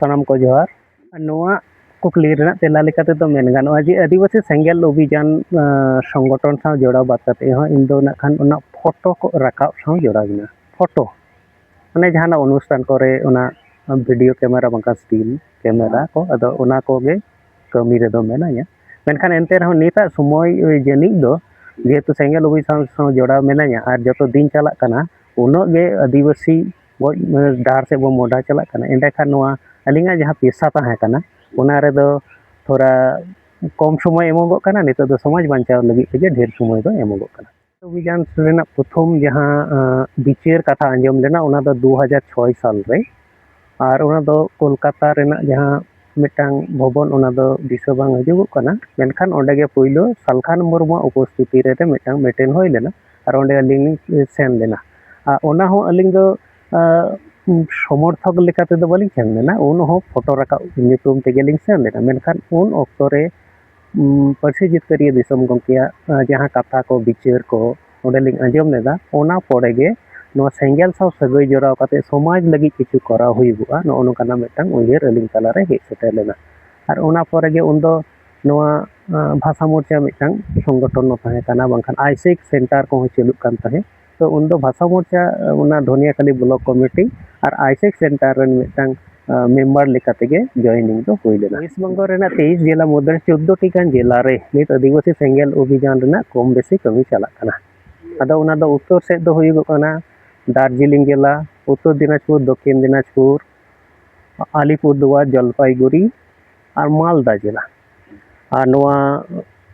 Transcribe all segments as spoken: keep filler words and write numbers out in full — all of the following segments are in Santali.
ᱥᱟᱱᱟᱢ ᱠᱚ ᱡᱚᱦᱟᱨ᱾ ᱱᱚᱣᱟ ᱠᱩᱠᱞᱤ ᱨᱮᱱᱟᱜ ᱛᱮᱞᱟ ᱞᱮᱠᱟ ᱛᱮᱫᱚ ᱢᱮᱱ ᱜᱟᱱᱚᱜᱼᱟ ᱡᱮ ᱟᱹᱫᱤᱵᱟᱹᱥᱤ ᱥᱮᱸᱜᱮᱞ ᱚᱵᱷᱤᱡᱟᱱ, ᱟᱸ, ᱥᱚᱝᱜᱚᱴᱷᱚᱱ ᱥᱟᱶ ᱡᱚᱲᱟᱣ ᱵᱟᱫ ᱠᱟᱛᱮ ᱦᱚᱸ ᱤᱧ ᱫᱚ ᱱᱟᱜ ᱠᱷᱟᱱ ᱚᱱᱟ ᱯᱷᱳᱴᱳ ᱠᱚ ᱨᱟᱠᱟᱵ ᱥᱟᱶ ᱡᱚᱲᱟᱣ ᱢᱮᱱᱟᱜᱼᱟ᱾ ᱯᱷᱳᱴᱳ, ᱢᱟᱱᱮ ᱡᱟᱦᱟᱱᱟᱜ ᱚᱱᱩᱥᱴᱷᱟᱱ ᱠᱚᱨᱮ ᱚᱱᱟ ᱵᱷᱤᱰᱤᱭᱳ ᱠᱮᱢᱮᱨᱟ ᱵᱟᱝᱠᱷᱟᱱ ᱥᱴᱤᱞ ᱠᱮᱢᱮᱨᱟ ᱠᱚ, ᱟᱫᱚ ᱚᱱᱟ ᱠᱚᱜᱮ ᱠᱟᱹᱢᱤ ᱨᱮᱫᱚ ᱢᱮᱱᱟᱧᱟ᱾ ᱢᱮᱱᱠᱷᱟᱱ ᱮᱱᱛᱮ ᱨᱮᱦᱚᱸ ᱱᱤᱛᱟᱜ ᱥᱚᱢᱚᱭ ᱡᱟᱹᱱᱤᱡ ᱫᱚ ᱡᱮᱦᱮᱛᱩ ᱥᱮᱸᱜᱮᱞ ᱚᱵᱷᱤᱡᱟᱱ ᱥᱟᱶ ᱡᱚᱲᱟᱣ ᱢᱮᱱᱟᱹᱧᱟ ᱟᱨ ᱡᱚᱛᱚ ᱫᱤᱱ ᱪᱟᱞᱟᱜ ᱠᱟᱱᱟ, ᱩᱱᱟᱹᱜ ᱜᱮ ᱟᱹᱫᱤᱵᱟᱹᱥᱤ ᱜᱚᱡ ᱰᱟᱦᱟᱨ ᱥᱮᱫ ᱵᱚᱱ ᱢᱚᱦᱰᱟ ᱪᱟᱞᱟᱜ ᱠᱟᱱᱟ᱾ ᱮᱸᱰᱮᱠᱷᱟᱱ ᱱᱚᱣᱟ ᱟᱹᱞᱤᱧᱟᱜ ᱡᱟᱦᱟᱸ ᱯᱮᱥᱟ ᱛᱟᱦᱮᱸ ᱠᱟᱱᱟ, ᱚᱱᱟ ᱨᱮᱫᱚ ᱛᱷᱚᱲᱟ ᱠᱚᱢ ᱥᱚᱢᱚᱭ ᱮᱢᱚᱜᱚᱜ ᱠᱟᱱᱟ, ᱱᱤᱛᱚᱜ ᱫᱚ ᱥᱚᱢᱟᱡᱽ ᱵᱟᱧᱪᱟᱣ ᱞᱟᱹᱜᱤᱫ ᱛᱮᱜᱮ ᱰᱷᱮᱨ ᱥᱚᱢᱚᱭ ᱫᱚ ᱮᱢᱚᱜᱚᱜ ᱠᱟᱱᱟ᱾ ᱚᱵᱷᱤᱡᱟᱱ ᱨᱮᱱᱟᱜ ᱯᱨᱚᱛᱷᱚᱢ ᱡᱟᱦᱟᱸ, ᱟᱸ, ᱵᱤᱪᱟᱹᱨ ᱠᱟᱛᱷᱟ ᱟᱸᱡᱚᱢ ᱞᱮᱱᱟ, ᱚᱱᱟ ᱫᱚ ᱫᱩ ᱦᱟᱡᱟᱨ ᱪᱷᱚᱭ ᱥᱟᱞ ᱨᱮ, ᱟᱨ ᱚᱱᱟ ᱫᱚ ᱠᱳᱞᱠᱟᱛᱟ ᱨᱮᱱᱟᱜ ᱡᱟᱦᱟᱸ ᱢᱤᱫᱴᱟᱝ ᱵᱷᱚᱵᱚᱱ, ᱚᱱᱟ ᱫᱚ ᱫᱤᱥᱟᱹ ᱵᱟᱝ ᱦᱤᱡᱩᱜᱚᱜ ᱠᱟᱱᱟ, ᱢᱮᱱᱠᱷᱟᱱ ᱚᱸᱰᱮ ᱜᱮ ᱯᱳᱭᱞᱳ ᱥᱟᱞᱠᱷᱟᱱ ᱢᱩᱨᱢᱩᱣᱟᱜ ᱩᱯᱚᱥᱛᱷᱤᱛᱤ ᱨᱮ ᱢᱤᱫᱴᱟᱝ ᱢᱤᱴᱤᱝ ᱦᱩᱭ ᱞᱮᱱᱟ, ᱟᱨ ᱚᱸᱰᱮ ᱟᱹᱞᱤᱧ ᱞᱤᱧ ᱥᱮᱱ ᱞᱮᱱᱟ᱾ ᱟᱨ ᱚᱱᱟ ᱦᱚᱸ ᱟᱹᱞᱤᱧ ᱫᱚ, ᱟᱸ, ᱥᱚᱢᱚᱨᱛᱷᱚᱠ ᱞᱮᱠᱟ ᱛᱮᱫᱚ ᱵᱟᱹᱞᱤᱧ ᱥᱮᱱ ᱞᱮᱱᱟ, ᱩᱱ ᱦᱚᱸ ᱯᱷᱳᱴᱳ ᱨᱟᱠᱟᱵ ᱧᱩᱛᱩᱢ ᱛᱮᱜᱮ ᱞᱤᱧ ᱥᱮᱱ ᱞᱮᱱᱟ᱾ ᱢᱮᱱᱠᱷᱟᱱ ᱩᱱ ᱚᱠᱛᱚ ᱨᱮ, ᱩᱸ, ᱯᱟᱹᱨᱥᱤ ᱡᱤᱛᱠᱟᱹᱨᱤᱭᱟᱹ ᱫᱤᱥᱚᱢ ᱜᱚᱢᱠᱮᱭᱟᱜ, ᱟᱸ, ᱡᱟᱦᱟᱸ ᱠᱟᱛᱷᱟ ᱠᱚ, ᱵᱤᱪᱟᱹᱨ ᱠᱚ ᱚᱸᱰᱮ ᱞᱤᱧ ᱟᱸᱡᱚᱢ ᱞᱮᱫᱟ, ᱚᱱᱟ ᱯᱚᱨᱮ ᱜᱮ ᱱᱚᱣᱟ ᱥᱮᱸᱜᱮᱞ ᱥᱟᱶ ᱥᱟᱹᱜᱟᱹᱭ ᱡᱚᱲᱟᱣ ᱠᱟᱛᱮ ᱥᱚᱢᱟᱡᱽ ᱞᱟᱹᱜᱤᱫ ᱠᱤᱪᱷᱩ ᱠᱚᱨᱟᱣ ᱦᱩᱭᱩᱜᱚᱜᱼᱟ, ᱱᱚᱜᱼᱚ ᱱᱚᱝᱠᱟᱱᱟᱜ ᱢᱤᱫᱴᱟᱝ ᱩᱭᱦᱟᱹᱨ ᱟᱹᱞᱤᱧ ᱛᱟᱞᱟᱨᱮ ᱦᱮᱡ ᱥᱮᱴᱮᱨ ᱞᱮᱱᱟ᱾ ᱟᱨ ᱚᱱᱟ ᱯᱚᱨᱮ ᱜᱮ ᱩᱱᱫᱚ ᱱᱚᱣᱟ, ᱟᱸ, ᱵᱷᱟᱥᱟ ᱢᱳᱨᱪᱟ ᱢᱤᱫᱴᱟᱝ ᱥᱚᱝᱜᱚᱴᱷᱚᱱ ᱦᱚᱸ ᱛᱟᱦᱮᱸ ᱠᱟᱱᱟ, ᱵᱟᱝᱠᱷᱟᱱ ᱟᱭᱥᱮᱠ ᱥᱮᱱᱴᱟᱨ ᱠᱚᱦᱚᱸ ᱪᱟᱹᱞᱩᱜ ᱠᱟᱱ ᱛᱟᱦᱮᱸᱫ᱾ ᱛᱚ ᱩᱱᱫᱚ ᱵᱷᱟᱥᱟ ᱢᱳᱨᱪᱟ, ᱚᱱᱟ ᱫᱷᱚᱱᱤᱭᱟᱠᱟᱞᱤ ᱵᱞᱚᱠ ᱠᱚᱢᱤᱴᱤ ᱟᱨ ᱟᱭᱥᱮᱠ ᱥᱮᱱᱴᱟᱨ ᱨᱮᱱ ᱢᱤᱫᱴᱟᱝ, ᱟᱸ, ᱢᱮᱢᱵᱟᱨ ᱞᱮᱠᱟ ᱛᱮᱜᱮ ᱡᱚᱭᱮᱱᱤᱝ ᱫᱚ ᱦᱩᱭ ᱞᱮᱱᱟ᱾ ᱳᱭᱮᱥᱴ ᱵᱮᱝᱜᱚᱞ ᱨᱮᱱᱟᱜ ᱛᱮᱭᱤᱥ ᱡᱮᱞᱟ ᱢᱩᱫᱽᱨᱮ ᱪᱳᱫᱽᱫᱳ ᱴᱤ ᱜᱟᱱ ᱡᱮᱞᱟ ᱨᱮ ᱱᱤᱛ ᱟᱹᱫᱤᱵᱟᱹᱥᱤ ᱥᱮᱸᱜᱮᱞ ᱚᱵᱷᱤᱡᱟᱱ ᱨᱮᱱᱟᱜ ᱠᱚᱢ ᱵᱮᱥᱤ ᱠᱟᱹᱢᱤ ᱪᱟᱞᱟᱜ ᱠᱟᱱᱟ᱾ ᱟᱫᱚ ᱚᱱᱟ ᱫᱚ ᱩᱛᱛᱚᱨ ᱥᱮᱫ ᱫᱚ ᱦᱩᱭᱩᱜᱚᱜ ᱠᱟᱱᱟ ᱫᱟᱨᱡᱤᱞᱤᱝ ᱡᱮᱞᱟ, ᱩᱛᱛᱚᱨ ᱫᱤᱱᱟᱡᱽᱯᱩᱨ, ᱫᱚᱠᱠᱷᱤᱱ ᱫᱤᱱᱟᱡᱽᱯᱩᱨ, ᱟᱞᱤᱯᱩᱨᱫᱩᱣᱟᱨ, ᱡᱚᱞᱯᱟᱭᱜᱩᱲᱤ ᱟᱨ ᱢᱟᱞᱫᱟ ᱡᱮᱞᱟ᱾ ᱟᱨ ᱱᱚᱣᱟ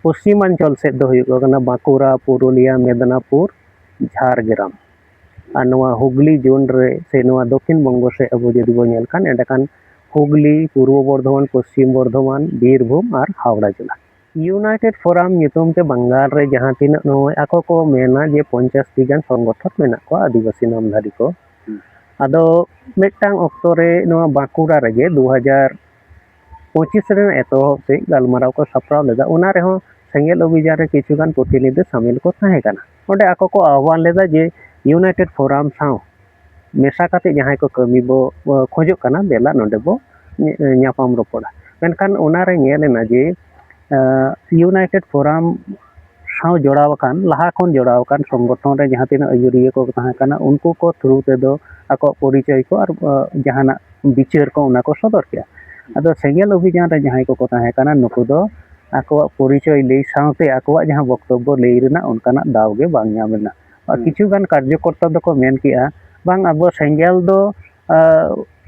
ᱯᱚᱥᱪᱤᱢᱟᱧᱪᱚᱞ ᱥᱮᱫ ᱫᱚ ᱦᱩᱭᱩᱜ ᱠᱟᱱᱟ ᱵᱟᱸᱠᱩᱲᱟ, ᱯᱩᱨᱩᱞᱤᱭᱟ, ᱢᱮᱫᱽᱱᱟᱯᱩᱨ, ᱡᱷᱟᱲᱜᱨᱟᱢ᱾ ᱟᱨ ᱱᱚᱣᱟ ᱦᱩᱜᱽᱞᱤ ᱡᱳᱱ ᱨᱮ ᱥᱮ ᱱᱚᱣᱟ ᱫᱚᱠᱠᱷᱤᱱ ᱵᱚᱝᱜᱚ ᱥᱮᱫ ᱟᱵᱚ ᱡᱩᱫᱤ ᱵᱚᱱ ᱧᱮᱞ ᱠᱷᱟᱱ, ᱮᱸᱰᱮᱠᱷᱟᱱ ᱦᱩᱜᱽᱞᱤ, ᱯᱩᱨᱵᱚ ᱵᱚᱨᱫᱷᱚᱢᱟᱱ, ᱯᱚᱥᱪᱤᱢ ᱵᱚᱨᱫᱷᱚᱢᱟᱱ, ᱵᱤᱨᱵᱷᱩᱢ ᱟᱨ ᱦᱟᱣᱲᱟ ᱡᱮᱞᱟ᱾ ᱤᱭᱩᱱᱟᱭᱴᱮᱰ ᱯᱷᱳᱨᱟᱢ ᱧᱩᱛᱩᱢ ᱛᱮ ᱵᱟᱝᱜᱟᱞ ᱨᱮ ᱡᱟᱦᱟᱸ ᱛᱤᱱᱟᱹᱜ ᱱᱚᱜᱼᱚᱭ ᱟᱠᱚ ᱠᱚ ᱢᱮᱱᱟ ᱡᱮ ᱯᱚᱧᱪᱟᱥ ᱴᱤ ᱜᱟᱱ ᱥᱚᱝᱜᱚᱴᱷᱚᱱ ᱢᱮᱱᱟᱜ ᱠᱚᱣᱟ ᱟᱹᱫᱤᱵᱟᱹᱥᱤ ᱱᱟᱢᱫᱷᱟᱨᱤ ᱠᱚ᱾ ᱟᱫᱚ ᱢᱤᱫᱴᱟᱝ ᱚᱠᱛᱚ ᱨᱮ ᱱᱚᱣᱟ ᱵᱟᱸᱠᱩᱲᱟ ᱨᱮᱜᱮ ᱫᱩ ᱦᱟᱡᱟᱨ ᱯᱚᱸᱪᱤᱥ ᱨᱮᱱᱟᱜ ᱮᱛᱚᱦᱚᱵ ᱥᱮᱫ ᱜᱟᱞᱢᱟᱨᱟᱣ ᱠᱚ ᱥᱟᱯᱲᱟᱣ ᱞᱮᱫᱟ, ᱚᱱᱟ ᱨᱮᱦᱚᱸ ᱥᱮᱸᱜᱮᱞ ᱚᱵᱷᱤᱡᱟᱱ ᱨᱮ ᱠᱤᱪᱷᱩ ᱜᱟᱱ ᱯᱨᱚᱛᱤᱱᱤᱫᱷᱤ ᱥᱟᱢᱤᱞ ᱠᱚ ᱛᱟᱦᱮᱸ ᱠᱟᱱᱟ᱾ ᱚᱸᱰᱮ ᱟᱠᱚ ᱠᱚ ᱟᱦᱣᱟᱱ ᱞᱮᱫᱟ ᱡᱮ ᱤᱭᱩᱱᱟᱭᱴᱮᱰ ᱯᱷᱳᱨᱟᱢ ᱥᱟᱶ ᱢᱮᱥᱟ ᱠᱟᱛᱮ ᱡᱟᱦᱟᱸᱭ ᱠᱚ ᱠᱟᱹᱢᱤ ᱵᱚ, ᱵᱚ ᱠᱷᱚᱡᱚᱜ ᱠᱟᱱᱟ, ᱫᱮᱞᱟ ᱱᱚᱰᱮ ᱵᱚ ᱧᱟᱯᱟᱢ ᱨᱚᱯᱚᱲᱟ᱾ ᱢᱮᱱᱠᱷᱟᱱ ᱚᱱᱟᱨᱮ ᱧᱮᱞ ᱮᱱᱟ ᱡᱮ ᱤᱭᱩᱱᱟᱭᱴᱮᱰ ᱯᱷᱳᱨᱟᱢ ᱥᱟᱶ ᱡᱚᱲᱟᱣ ᱟᱠᱟᱱ, ᱞᱟᱦᱟ ᱠᱷᱚᱱ ᱡᱚᱲᱟᱣ ᱟᱠᱟᱱ ᱥᱚᱝᱜᱚᱴᱷᱚᱱ ᱨᱮ ᱡᱟᱦᱟᱸ ᱛᱤᱱᱟᱹᱜ ᱟᱹᱭᱩᱨᱤᱭᱟᱹ ᱠᱚ ᱛᱟᱦᱮᱸ ᱠᱟᱱᱟ, ᱩᱱᱠᱩ ᱠᱚ ᱛᱷᱨᱩ ᱛᱮᱫᱚ ᱟᱠᱚᱣᱟᱜ ᱯᱚᱨᱤᱪᱚᱭ ᱠᱚ ᱟᱨ ᱡᱟᱦᱟᱱᱟᱜ ᱵᱤᱪᱟᱹᱨ ᱠᱚ ᱚᱱᱟ ᱠᱚ ᱥᱚᱫᱚᱨ ᱠᱮᱜᱼᱟ᱾ ᱟᱫᱚ ᱥᱮᱸᱜᱮᱞ ᱚᱵᱷᱤᱡᱟᱱ ᱨᱮ ᱡᱟᱦᱟᱸᱭ ᱠᱚᱠᱚ ᱛᱟᱦᱮᱸ ᱠᱟᱱᱟ, ᱱᱩᱠᱩ ᱫᱚ ᱟᱠᱚᱣᱟᱜ ᱯᱚᱨᱤᱪᱚᱭ ᱞᱟᱹᱭ ᱥᱟᱶᱛᱮ ᱟᱠᱚᱣᱟᱜ ᱡᱟᱦᱟᱸ ᱵᱚᱠᱛᱚᱵᱵᱚ ᱞᱟᱹᱭ ᱨᱮᱱᱟᱜ ᱚᱱᱠᱟᱱᱟᱜ ᱫᱟᱣ ᱜᱮ ᱵᱟᱝ ᱧᱟᱢ ᱞᱮᱱᱟ᱾ ᱟᱨ ᱠᱤᱪᱷᱩ ᱜᱟᱱ ᱠᱟᱨᱡᱚᱠᱚᱨᱛᱟ ᱫᱚᱠᱚ ᱢᱮᱱ ᱠᱮᱜᱼᱟ, ᱵᱟᱝ, ᱟᱵᱚ ᱥᱮᱸᱜᱮᱞ ᱫᱚ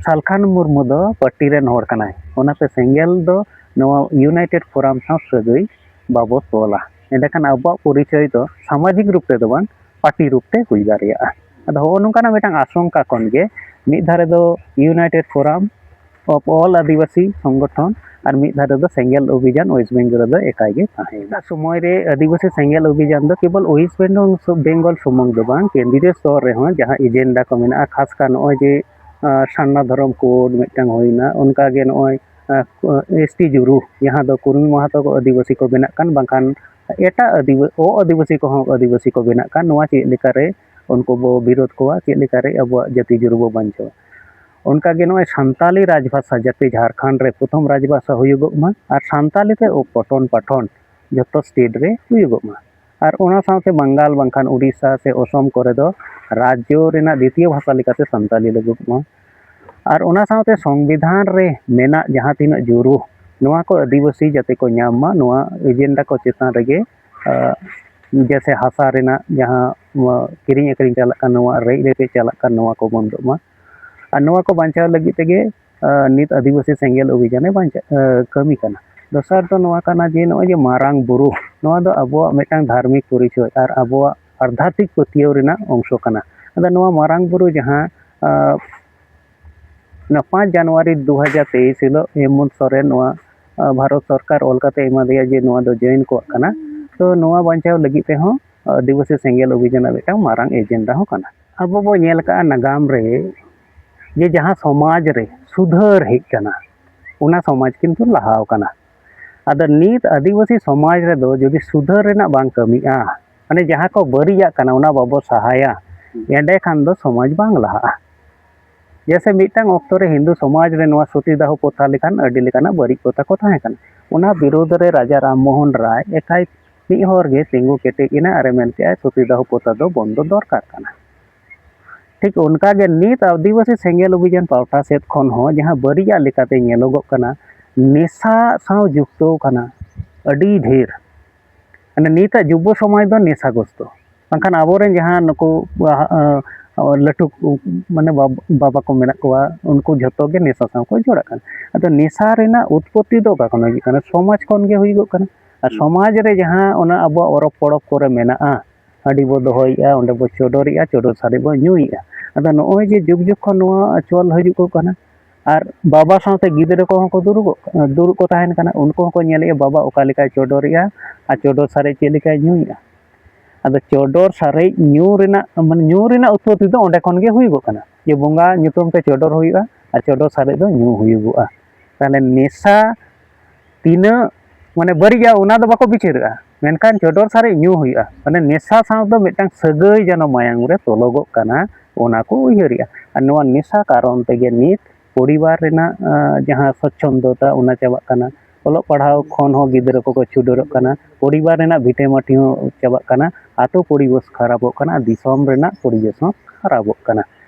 ᱥᱟᱞᱠᱷᱟᱱ ᱢᱩᱨᱢᱩ ᱫᱚ ᱯᱟᱨᱴᱤ ᱨᱮᱱ ᱦᱚᱲ ᱠᱟᱱᱟᱭ, ᱚᱱᱟᱛᱮ ᱥᱮᱸᱜᱮᱞ ᱫᱚ ᱱᱚᱣᱟ ᱤᱭᱩᱱᱟᱭᱴᱮᱰ ᱯᱷᱳᱨᱟᱢ ᱥᱟᱶ ᱥᱟᱹᱜᱟᱹᱭ ᱵᱟᱵᱚ ᱛᱚᱞᱟ᱾ ᱮᱸᱰᱮᱠᱷᱟᱱ ᱟᱵᱚᱣᱟᱜ ᱯᱚᱨᱤᱪᱚᱭ ᱫᱚ ᱥᱟᱢᱟᱡᱤᱠ ᱨᱩᱯ ᱛᱮᱫᱚ ᱵᱟᱝ, ᱯᱟᱨᱴᱤ ᱨᱩᱯ ᱛᱮ ᱦᱩᱭ ᱫᱟᱲᱮᱭᱟᱜᱼᱟ᱾ ᱟᱫᱚ ᱦᱚᱸᱜᱼᱚ ᱱᱚᱝᱠᱟᱱᱟᱜ ᱢᱤᱫᱴᱟᱝ ᱟᱥᱚᱝᱠᱟ ᱠᱷᱚᱱ ᱜᱮ ᱢᱤᱫ ᱫᱷᱟᱨᱮ ᱫᱚ ᱤᱭᱩᱱᱟᱭᱴᱮᱰ ᱯᱷᱳᱨᱟᱢ ᱚᱯᱷ ᱚᱞ ᱟᱹᱫᱤᱵᱟᱹᱥᱤ ᱥᱚᱝᱜᱚᱴᱷᱚᱱ ᱟᱨ ᱢᱤᱫ ᱫᱷᱟᱨᱮ ᱫᱚ ᱥᱮᱸᱜᱮᱞ ᱚᱵᱷᱤᱡᱟᱱ ᱳᱭᱮᱥᱴ ᱵᱮᱝᱜᱚᱞ ᱨᱮᱫᱚ ᱮᱠᱟᱭ ᱜᱮ ᱛᱟᱦᱮᱸᱭᱮᱱᱟ᱾ ᱥᱚᱢᱚᱭ ᱨᱮ ᱟᱹᱫᱤᱵᱟᱹᱥᱤ ᱥᱮᱸᱜᱮᱞ ᱚᱵᱷᱤᱡᱟᱱ ᱫᱚ ᱠᱮᱵᱚᱞ ᱳᱭᱮᱥᱴ ᱵᱮᱝᱜᱚᱞ ᱥᱩᱢᱩᱝ ᱫᱚ ᱵᱟᱝ, ᱠᱮᱱᱫᱨᱤᱭᱚ ᱥᱛᱚᱨ ᱨᱮᱦᱚᱸ ᱡᱟᱦᱟᱸ ᱮᱡᱮᱱᱰᱟ ᱠᱚ ᱢᱮᱱᱟᱜᱼᱟ, ᱠᱷᱟᱥ ᱠᱟᱨ ᱱᱚᱜᱼᱚᱭ ᱡᱮ ᱥᱟᱨᱱᱟ ᱫᱷᱚᱨᱚᱢ ᱠᱳᱰ ᱢᱤᱫᱴᱟᱝ ᱦᱩᱭᱱᱟ, ᱚᱱᱠᱟᱜᱮ ᱱᱚᱜᱼᱚᱭ ᱮᱥ ᱴᱤ ᱡᱩᱨᱩ, ᱡᱟᱦᱟᱸ ᱫᱚ ᱠᱩᱨᱢᱤ ᱢᱟᱦᱟᱛᱚ ᱠᱚ ᱟᱹᱫᱤᱵᱟᱹᱥᱤ ᱠᱚ ᱵᱮᱱᱟᱜ ᱠᱟᱱ, ᱵᱟᱝᱠᱷᱟᱱ ᱮᱴᱟᱜ ᱟᱹᱫᱤᱵᱟᱹ- ᱚ ᱟᱹᱫᱤᱵᱟᱹᱥᱤ ᱠᱚᱦᱚᱸ ᱟᱹᱫᱤᱵᱟᱹᱥᱤ ᱠᱚ ᱵᱮᱱᱟᱜ ᱠᱟᱱ, ᱱᱚᱣᱟ ᱪᱮᱫ ᱞᱮᱠᱟᱨᱮ ᱩᱱᱠᱩ ᱵᱚ ᱵᱤᱨᱳᱫᱷ ᱠᱚᱣᱟ, ᱪᱮᱫ ᱞᱮᱠᱟᱨᱮ ᱟᱵᱚᱣᱟᱜ ᱡᱟᱹᱛᱤ ᱡᱩᱨᱩ ᱵᱚ ᱵᱟᱧᱪᱟᱣᱟ᱾ ᱚᱱᱠᱟᱜᱮ ᱱᱚᱜᱼᱚᱭ ᱥᱟᱱᱛᱟᱞᱤ ᱨᱟᱡᱽᱵᱷᱟᱥᱟ ᱡᱟᱛᱮ ᱡᱷᱟᱲᱠᱷᱚᱸᱰ ᱨᱮ ᱯᱨᱚᱛᱷᱚᱢ ᱨᱟᱡᱽᱵᱷᱟᱥᱟ ᱦᱩᱭᱩᱜᱚᱜ ᱢᱟ ᱟᱨ ᱥᱟᱱᱛᱟᱞᱤ ᱛᱮ ᱚ ᱯᱚᱴᱷᱚᱱ ᱯᱟᱴᱷᱚᱱ ᱡᱚᱛᱚ ᱥᱴᱮᱴ ᱨᱮ ᱦᱩᱭᱩᱜᱚᱜ ᱢᱟ᱾ ᱟᱨ ᱚᱱᱟ ᱥᱟᱶᱛᱮ ᱵᱟᱝᱜᱟᱞ ᱵᱟᱝᱠᱷᱟᱱ ᱩᱲᱤᱥᱥᱟ ᱥᱮ ᱚᱥᱚᱢ ᱠᱚᱨᱮ ᱫᱚ ᱨᱟᱡᱽᱡᱚ ᱨᱮᱱᱟᱜ ᱫᱤᱛᱤᱭᱚ ᱵᱷᱟᱥᱟ ᱞᱮᱠᱟᱛᱮ ᱥᱟᱱᱛᱟᱞᱤ ᱞᱟᱹᱜᱩᱜ ᱢᱟ᱾ ᱟᱨ ᱚᱱᱟ ᱥᱟᱶᱛᱮ ᱥᱚᱝᱵᱤᱫᱷᱟᱱ ᱨᱮ ᱢᱮᱱᱟᱜ ᱡᱟᱦᱟᱸ ᱛᱤᱱᱟᱹᱜ ᱡᱩᱨᱩ, ᱱᱚᱣᱟ ᱠᱚ ᱟᱹᱫᱤᱵᱟᱹᱥᱤ ᱡᱟᱛᱮ ᱠᱚ ᱧᱟᱢ ᱢᱟ, ᱱᱚᱣᱟ ᱮᱡᱮᱱᱰᱟ ᱠᱚ ᱪᱮᱛᱟᱱ ᱨᱮᱜᱮ, ᱟᱸ, ᱡᱮᱭᱥᱮ ᱦᱟᱥᱟ ᱨᱮᱱᱟᱜ ᱡᱟᱦᱟᱸ, ᱱᱚᱣᱟ ᱠᱤᱨᱤᱧ ᱟᱹᱠᱷᱨᱤᱧ ᱪᱟᱞᱟᱜ ᱠᱟᱱ, ᱱᱚᱣᱟ ᱨᱮᱡ ᱨᱮᱯᱮᱡ ᱪᱟᱞᱟᱜ ᱠᱟᱱ, ᱱᱚᱣᱟ ᱠᱚ ᱵᱚᱱᱫᱚᱜ ᱢᱟ᱾ ᱟᱨ ᱱᱚᱣᱟ ᱠᱚ ᱵᱟᱧᱪᱟᱣ ᱞᱟᱹᱜᱤᱫ ᱛᱮᱜᱮ, ᱟᱸ, ᱱᱤᱛ ᱟᱹᱫᱤᱵᱟᱹᱥᱤ ᱥᱮᱸᱜᱮᱞ ᱚᱵᱷᱤᱡᱟᱱᱮ ᱵᱟᱧᱪᱟ-, ᱟᱸ, ᱠᱟᱹᱢᱤ ᱠᱟᱱᱟ᱾ ᱫᱚᱥᱟᱨ ᱫᱚ ᱱᱚᱣᱟ ᱠᱟᱱᱟ ᱡᱮ ᱱᱚᱜᱼᱚᱭ ᱡᱮ ᱢᱟᱨᱟᱝ ᱵᱩᱨᱩ, ᱱᱚᱣᱟ ᱫᱚ ᱟᱵᱚᱣᱟᱜ ᱢᱤᱫᱴᱟᱝ ᱫᱷᱟᱨᱢᱤᱠ ᱯᱚᱨᱤᱪᱚᱭ ᱟᱨ ᱟᱵᱚᱣᱟᱜ ᱟᱫᱷᱟᱛᱢᱤᱠ ᱯᱟᱹᱛᱭᱟᱹᱣ ᱨᱮᱱᱟᱜ ᱚᱝᱥᱚ ᱠᱟᱱᱟ᱾ ᱟᱫᱚ ᱱᱚᱣᱟ ᱢᱟᱨᱟᱝ ᱵᱩᱨᱩ ᱡᱟᱦᱟᱸ, ᱟᱸ, ᱚᱱᱟ ᱯᱟᱸᱪ ᱡᱟᱱᱩᱣᱟᱨᱤ ᱫᱩ ᱦᱟᱡᱟᱨ ᱛᱮᱭᱤᱥ ᱦᱤᱞᱳᱜ ᱦᱮᱢᱚᱱᱛ ᱥᱚᱨᱮᱱ ᱱᱚᱣᱟ, ᱟᱸ, ᱵᱷᱟᱨᱚᱛ ᱥᱚᱨᱠᱟᱨ ᱚᱞ ᱠᱟᱛᱮ ᱮᱢᱟ ᱫᱮᱭᱟ ᱡᱮ ᱱᱚᱣᱟ ᱫᱚ ᱡᱚᱭᱮᱱ ᱠᱚᱣᱟᱜ ᱠᱟᱱᱟ᱾ ᱛᱚ ᱱᱚᱣᱟ ᱵᱟᱧᱪᱟᱣ ᱞᱟᱹᱜᱤᱫ ᱛᱮᱦᱚᱸ ᱟᱹᱫᱤᱵᱟᱹᱥᱤ ᱥᱮᱸᱜᱮᱞ ᱚᱵᱷᱤᱡᱟᱱᱟᱜ ᱢᱤᱫᱴᱟᱝ ᱢᱟᱨᱟᱝ ᱮᱡᱮᱱᱰᱟ ᱦᱚᱸ ᱠᱟᱱᱟ᱾ ᱟᱵᱚ ᱵᱚ ᱧᱮᱞ ᱟᱠᱟᱫᱼᱟ ᱱᱟᱜᱟᱢ ᱨᱮ ᱡᱮ ᱡᱟᱦᱟᱸ ᱥᱚᱢᱟᱡᱽ ᱨᱮ ᱥᱩᱫᱷᱟᱹᱨ ᱦᱮᱡ ᱠᱟᱱᱟ, ᱚᱱᱟ ᱥᱚᱢᱟᱡᱽ ᱠᱤᱱᱛᱩ ᱞᱟᱦᱟᱣ ᱠᱟᱱᱟ᱾ ᱟᱫᱚ ᱱᱤᱛ ᱟᱹᱫᱤᱵᱟᱹᱥᱤ ᱥᱚᱢᱟᱡᱽ ᱨᱮᱫᱚ ᱡᱩᱫᱤ ᱥᱩᱫᱷᱟᱹᱨ ᱨᱮᱱᱟᱜ ᱵᱟᱝ ᱠᱟᱹᱢᱤᱜᱼᱟ, ᱢᱟᱱᱮ ᱡᱟᱦᱟᱸ ᱠᱚ ᱵᱟᱹᱲᱤᱡᱟᱜ ᱠᱟᱱᱟ ᱚᱱᱟ ᱵᱟᱵᱚ ᱥᱟᱦᱟᱭᱟ, ᱮᱸᱰᱮᱠᱷᱟᱱ ᱫᱚ ᱥᱚᱢᱟᱡᱽ ᱵᱟᱝ ᱞᱟᱦᱟᱜᱼᱟ᱾ ᱡᱮᱭᱥᱮ ᱢᱤᱫᱴᱟᱝ ᱚᱠᱛᱚ ᱨᱮ ᱦᱤᱱᱫᱩ ᱥᱚᱢᱟᱡᱽ ᱨᱮ ᱱᱚᱣᱟ ᱥᱚᱛᱤᱫᱟᱦᱚ ᱯᱨᱚᱛᱷᱟ ᱞᱮᱠᱟᱱ ᱟᱹᱰᱤ ᱞᱮᱠᱟᱱᱟᱜ ᱵᱟᱹᱲᱤᱡ ᱯᱨᱚᱛᱷᱟ ᱠᱚ ᱛᱟᱦᱮᱸ ᱠᱟᱱᱟ᱾ ᱚᱱᱟ ᱵᱤᱨᱩᱫᱷ ᱨᱮ ᱨᱟᱡᱟ ᱨᱟᱢ ᱢᱳᱦᱚᱱ ᱨᱟᱭ ᱮᱠᱟᱭ ᱢᱤᱫ ᱦᱚᱲ ᱜᱮ ᱛᱤᱸᱜᱩ ᱠᱮᱴᱮᱡ ᱮᱱᱟ ᱟᱨᱮ ᱢᱮᱱ ᱠᱮᱜᱼᱟ, ᱥᱚᱛᱤᱫᱟᱦᱚ ᱯᱨᱚᱛᱷᱟ ᱫᱚ ᱵᱚᱱᱫᱚ ᱫᱚᱨᱠᱟᱨ ᱠᱟᱱᱟ᱾ ᱴᱷᱤᱠ ᱚᱱᱠᱟ ᱜᱮ ᱱᱤᱛ ᱟᱹᱫᱤᱵᱟᱹᱥᱤ ᱥᱮᱸᱜᱮᱞ ᱚᱵᱷᱤᱡᱟᱱ ᱯᱟᱦᱴᱟ ᱥᱮᱫ ᱠᱷᱚᱱ ᱦᱚᱸ ᱡᱟᱦᱟᱸ ᱵᱟᱹᱲᱤᱡᱟᱜ ᱞᱮᱠᱟᱛᱮ ᱧᱮᱞᱚᱜᱚᱜ ᱠᱟᱱᱟ, ᱱᱮᱥᱟ ᱥᱟᱶ ᱡᱩᱠᱛᱚ ᱠᱟᱱᱟ ᱟᱹᱰᱤ ᱰᱷᱮᱨ᱾ ᱢᱟᱱᱮ ᱱᱤᱛᱟᱜ ᱡᱩᱵᱚ ᱥᱚᱢᱟᱡᱽ ᱫᱚ ᱱᱮᱥᱟᱜᱨᱚᱥᱛᱚ᱾ ᱵᱟᱝᱠᱷᱟᱱ ᱟᱵᱚᱨᱮᱱ ᱡᱟᱦᱟᱸ ᱱᱩᱠᱩ, ᱟᱦ, ᱟᱦ, ᱞᱟᱹᱴᱩ ᱠᱚ, ᱢᱟᱱᱮ ᱵᱟᱵ-, ᱵᱟᱵᱟ ᱠᱚ ᱢᱮᱱᱟᱜ ᱠᱚᱣᱟ, ᱩᱱᱠᱩ ᱡᱷᱚᱛᱚ ᱜᱮ ᱱᱮᱥᱟ ᱥᱟᱶ ᱠᱚ ᱡᱚᱲᱟᱜ ᱠᱟᱱᱟ᱾ ᱟᱫᱚ ᱱᱮᱥᱟ ᱨᱮᱱᱟᱜ ᱩᱛᱯᱚᱛᱛᱤ ᱫᱚ ᱚᱠᱟ ᱠᱷᱚᱱ ᱦᱤᱡᱩᱜ ᱠᱟᱱᱟ? ᱥᱚᱢᱟᱡᱽ ᱠᱷᱚᱱ ᱜᱮ ᱦᱩᱭᱩᱜᱚᱜ ᱠᱟᱱᱟ᱾ ᱟᱨ ᱥᱚᱢᱟᱡᱽ ᱨᱮ ᱡᱟᱦᱟᱸ ᱚᱱᱟ ᱟᱵᱚᱣᱟᱜ ᱚᱨᱚᱵ ᱯᱚᱨᱚᱵ ᱠᱚᱨᱮ ᱢᱮᱱᱟᱜᱼᱟ, ᱦᱟᱺᱰᱤ ᱵᱚ ᱫᱚᱦᱚᱭᱮᱜᱼᱟ, ᱚᱸᱰᱮ ᱵᱚ ᱪᱚᱰᱚᱨᱮᱜᱼᱟ, ᱪᱚᱰᱚᱨ ᱥᱟᱨᱮᱡ ᱵᱚ ᱧᱩᱭᱮᱜᱼᱟ᱾ ᱟᱫᱚ ᱱᱚᱜᱼᱚᱭ ᱡᱮ ᱡᱩᱜᱽ ᱡᱩᱜᱽ ᱠᱷᱚᱱ ᱱᱚᱣᱟ ᱪᱚᱞ ᱦᱤᱡᱩᱜ ᱠᱟᱱᱟ, ᱟᱨ ᱵᱟᱵᱟ ᱥᱟᱶᱛᱮ ᱜᱤᱫᱽᱨᱟᱹ ᱠᱚᱦᱚᱸ ᱠᱚ ᱫᱩᱲᱩᱵᱚᱜ, ᱫᱩᱲᱩᱵ ᱠᱚ ᱛᱟᱦᱮᱱ ᱠᱟᱱᱟ, ᱩᱱᱠᱩ ᱦᱚᱸᱠᱚ ᱧᱮᱞᱮᱜᱼᱟ ᱵᱟᱵᱟ ᱚᱠᱟ ᱞᱮᱠᱟᱭ ᱪᱚᱰᱚᱨᱮᱜᱼᱟ ᱟᱨ ᱪᱚᱰᱚᱨ ᱥᱟᱨᱮᱡ ᱪᱮᱫ ᱞᱮᱠᱟᱭ ᱧᱩᱭᱮᱜᱼᱟ᱾ ᱟᱫᱚ ᱪᱚᱰᱚᱨ ᱥᱟᱨᱮᱡ ᱧᱩ ᱨᱮᱱᱟᱜ, ᱢᱟᱱᱮ ᱧᱩ ᱨᱮᱱᱟᱜ ᱩᱛᱯᱚᱛᱛᱤ ᱫᱚ ᱚᱸᱰᱮ ᱠᱷᱚᱱ ᱜᱮ ᱦᱩᱭᱩᱜᱚᱜ ᱠᱟᱱᱟ, ᱡᱮ ᱵᱚᱸᱜᱟ ᱧᱩᱛᱩᱢ ᱛᱮ ᱪᱚᱰᱚᱨ ᱦᱩᱭᱩᱜᱼᱟ ᱟᱨ ᱪᱚᱰᱚᱨ ᱥᱟᱨᱮᱡ ᱫᱚ ᱧᱩ ᱦᱩᱭᱩᱜᱚᱜᱼᱟ᱾ ᱛᱟᱦᱚᱞᱮ ᱱᱮᱥᱟ ᱛᱤᱱᱟᱹᱜ, ᱢᱟᱱᱮ, ᱵᱟᱹᱲᱤᱡᱟ ᱚᱱᱟ ᱫᱚ ᱵᱟᱠᱚ ᱵᱤᱪᱟᱹᱨᱚᱜᱼᱟ, ᱢᱮᱱᱠᱷᱟᱱ ᱪᱚᱰᱚᱨ ᱥᱟᱨᱮᱡ ᱧᱩ ᱦᱩᱭᱩᱜᱼᱟ᱾ ᱢᱟᱱᱮ ᱱᱮᱥᱟ ᱥᱟᱶ ᱫᱚ ᱢᱤᱫᱴᱟᱝ ᱥᱟᱹᱜᱟᱹᱭ ᱡᱮᱱᱚ ᱢᱟᱭᱟᱝ ᱨᱮ ᱛᱚᱞᱚᱜᱚᱜ ᱠᱟᱱᱟ, ᱚᱱᱟ ᱠᱚ ᱩᱭᱦᱟᱹᱨᱮᱜᱼᱟ᱾ ᱟᱨ ᱱᱚᱣᱟ ᱱᱮᱥᱟ ᱠᱟᱨᱚᱱ ᱛᱮᱜᱮ ᱱᱤᱛ ᱯᱚᱨᱤᱵᱟᱨ ᱨᱮᱱᱟᱜ, ᱟᱸ, ᱡᱟᱦᱟᱸ ᱥᱚᱪᱪᱷᱚᱱᱫᱚᱛᱟ ᱚᱱᱟ ᱪᱟᱵᱟᱜ ᱠᱟᱱᱟ, ᱚᱞᱚᱜ ᱯᱟᱲᱦᱟᱣ ᱠᱷᱚᱱ ᱦᱚᱸ ᱜᱤᱫᱽᱨᱟᱹ ᱠᱚᱠᱚ ᱪᱷᱩᱰᱟᱹᱨᱚᱜ ᱠᱟᱱᱟ, ᱯᱚᱨᱤᱵᱟᱨ ᱨᱮᱱᱟᱜ ᱵᱷᱤᱴᱟᱹᱢᱟᱹᱴᱤ ᱦᱚᱸ ᱪᱟᱵᱟᱜ ᱠᱟᱱᱟ, ᱟᱛᱳ ᱯᱚᱨᱤᱵᱮᱥ ᱠᱷᱟᱨᱟᱯᱚᱜ ᱠᱟᱱᱟ, ᱟᱨ ᱫᱤᱥᱚᱢ ᱨᱮᱱᱟᱜ ᱯᱚᱨᱤᱵᱮᱥ ᱦᱚᱸ ᱠᱷᱟᱨᱟᱯᱚᱜ ᱠᱟᱱᱟ᱾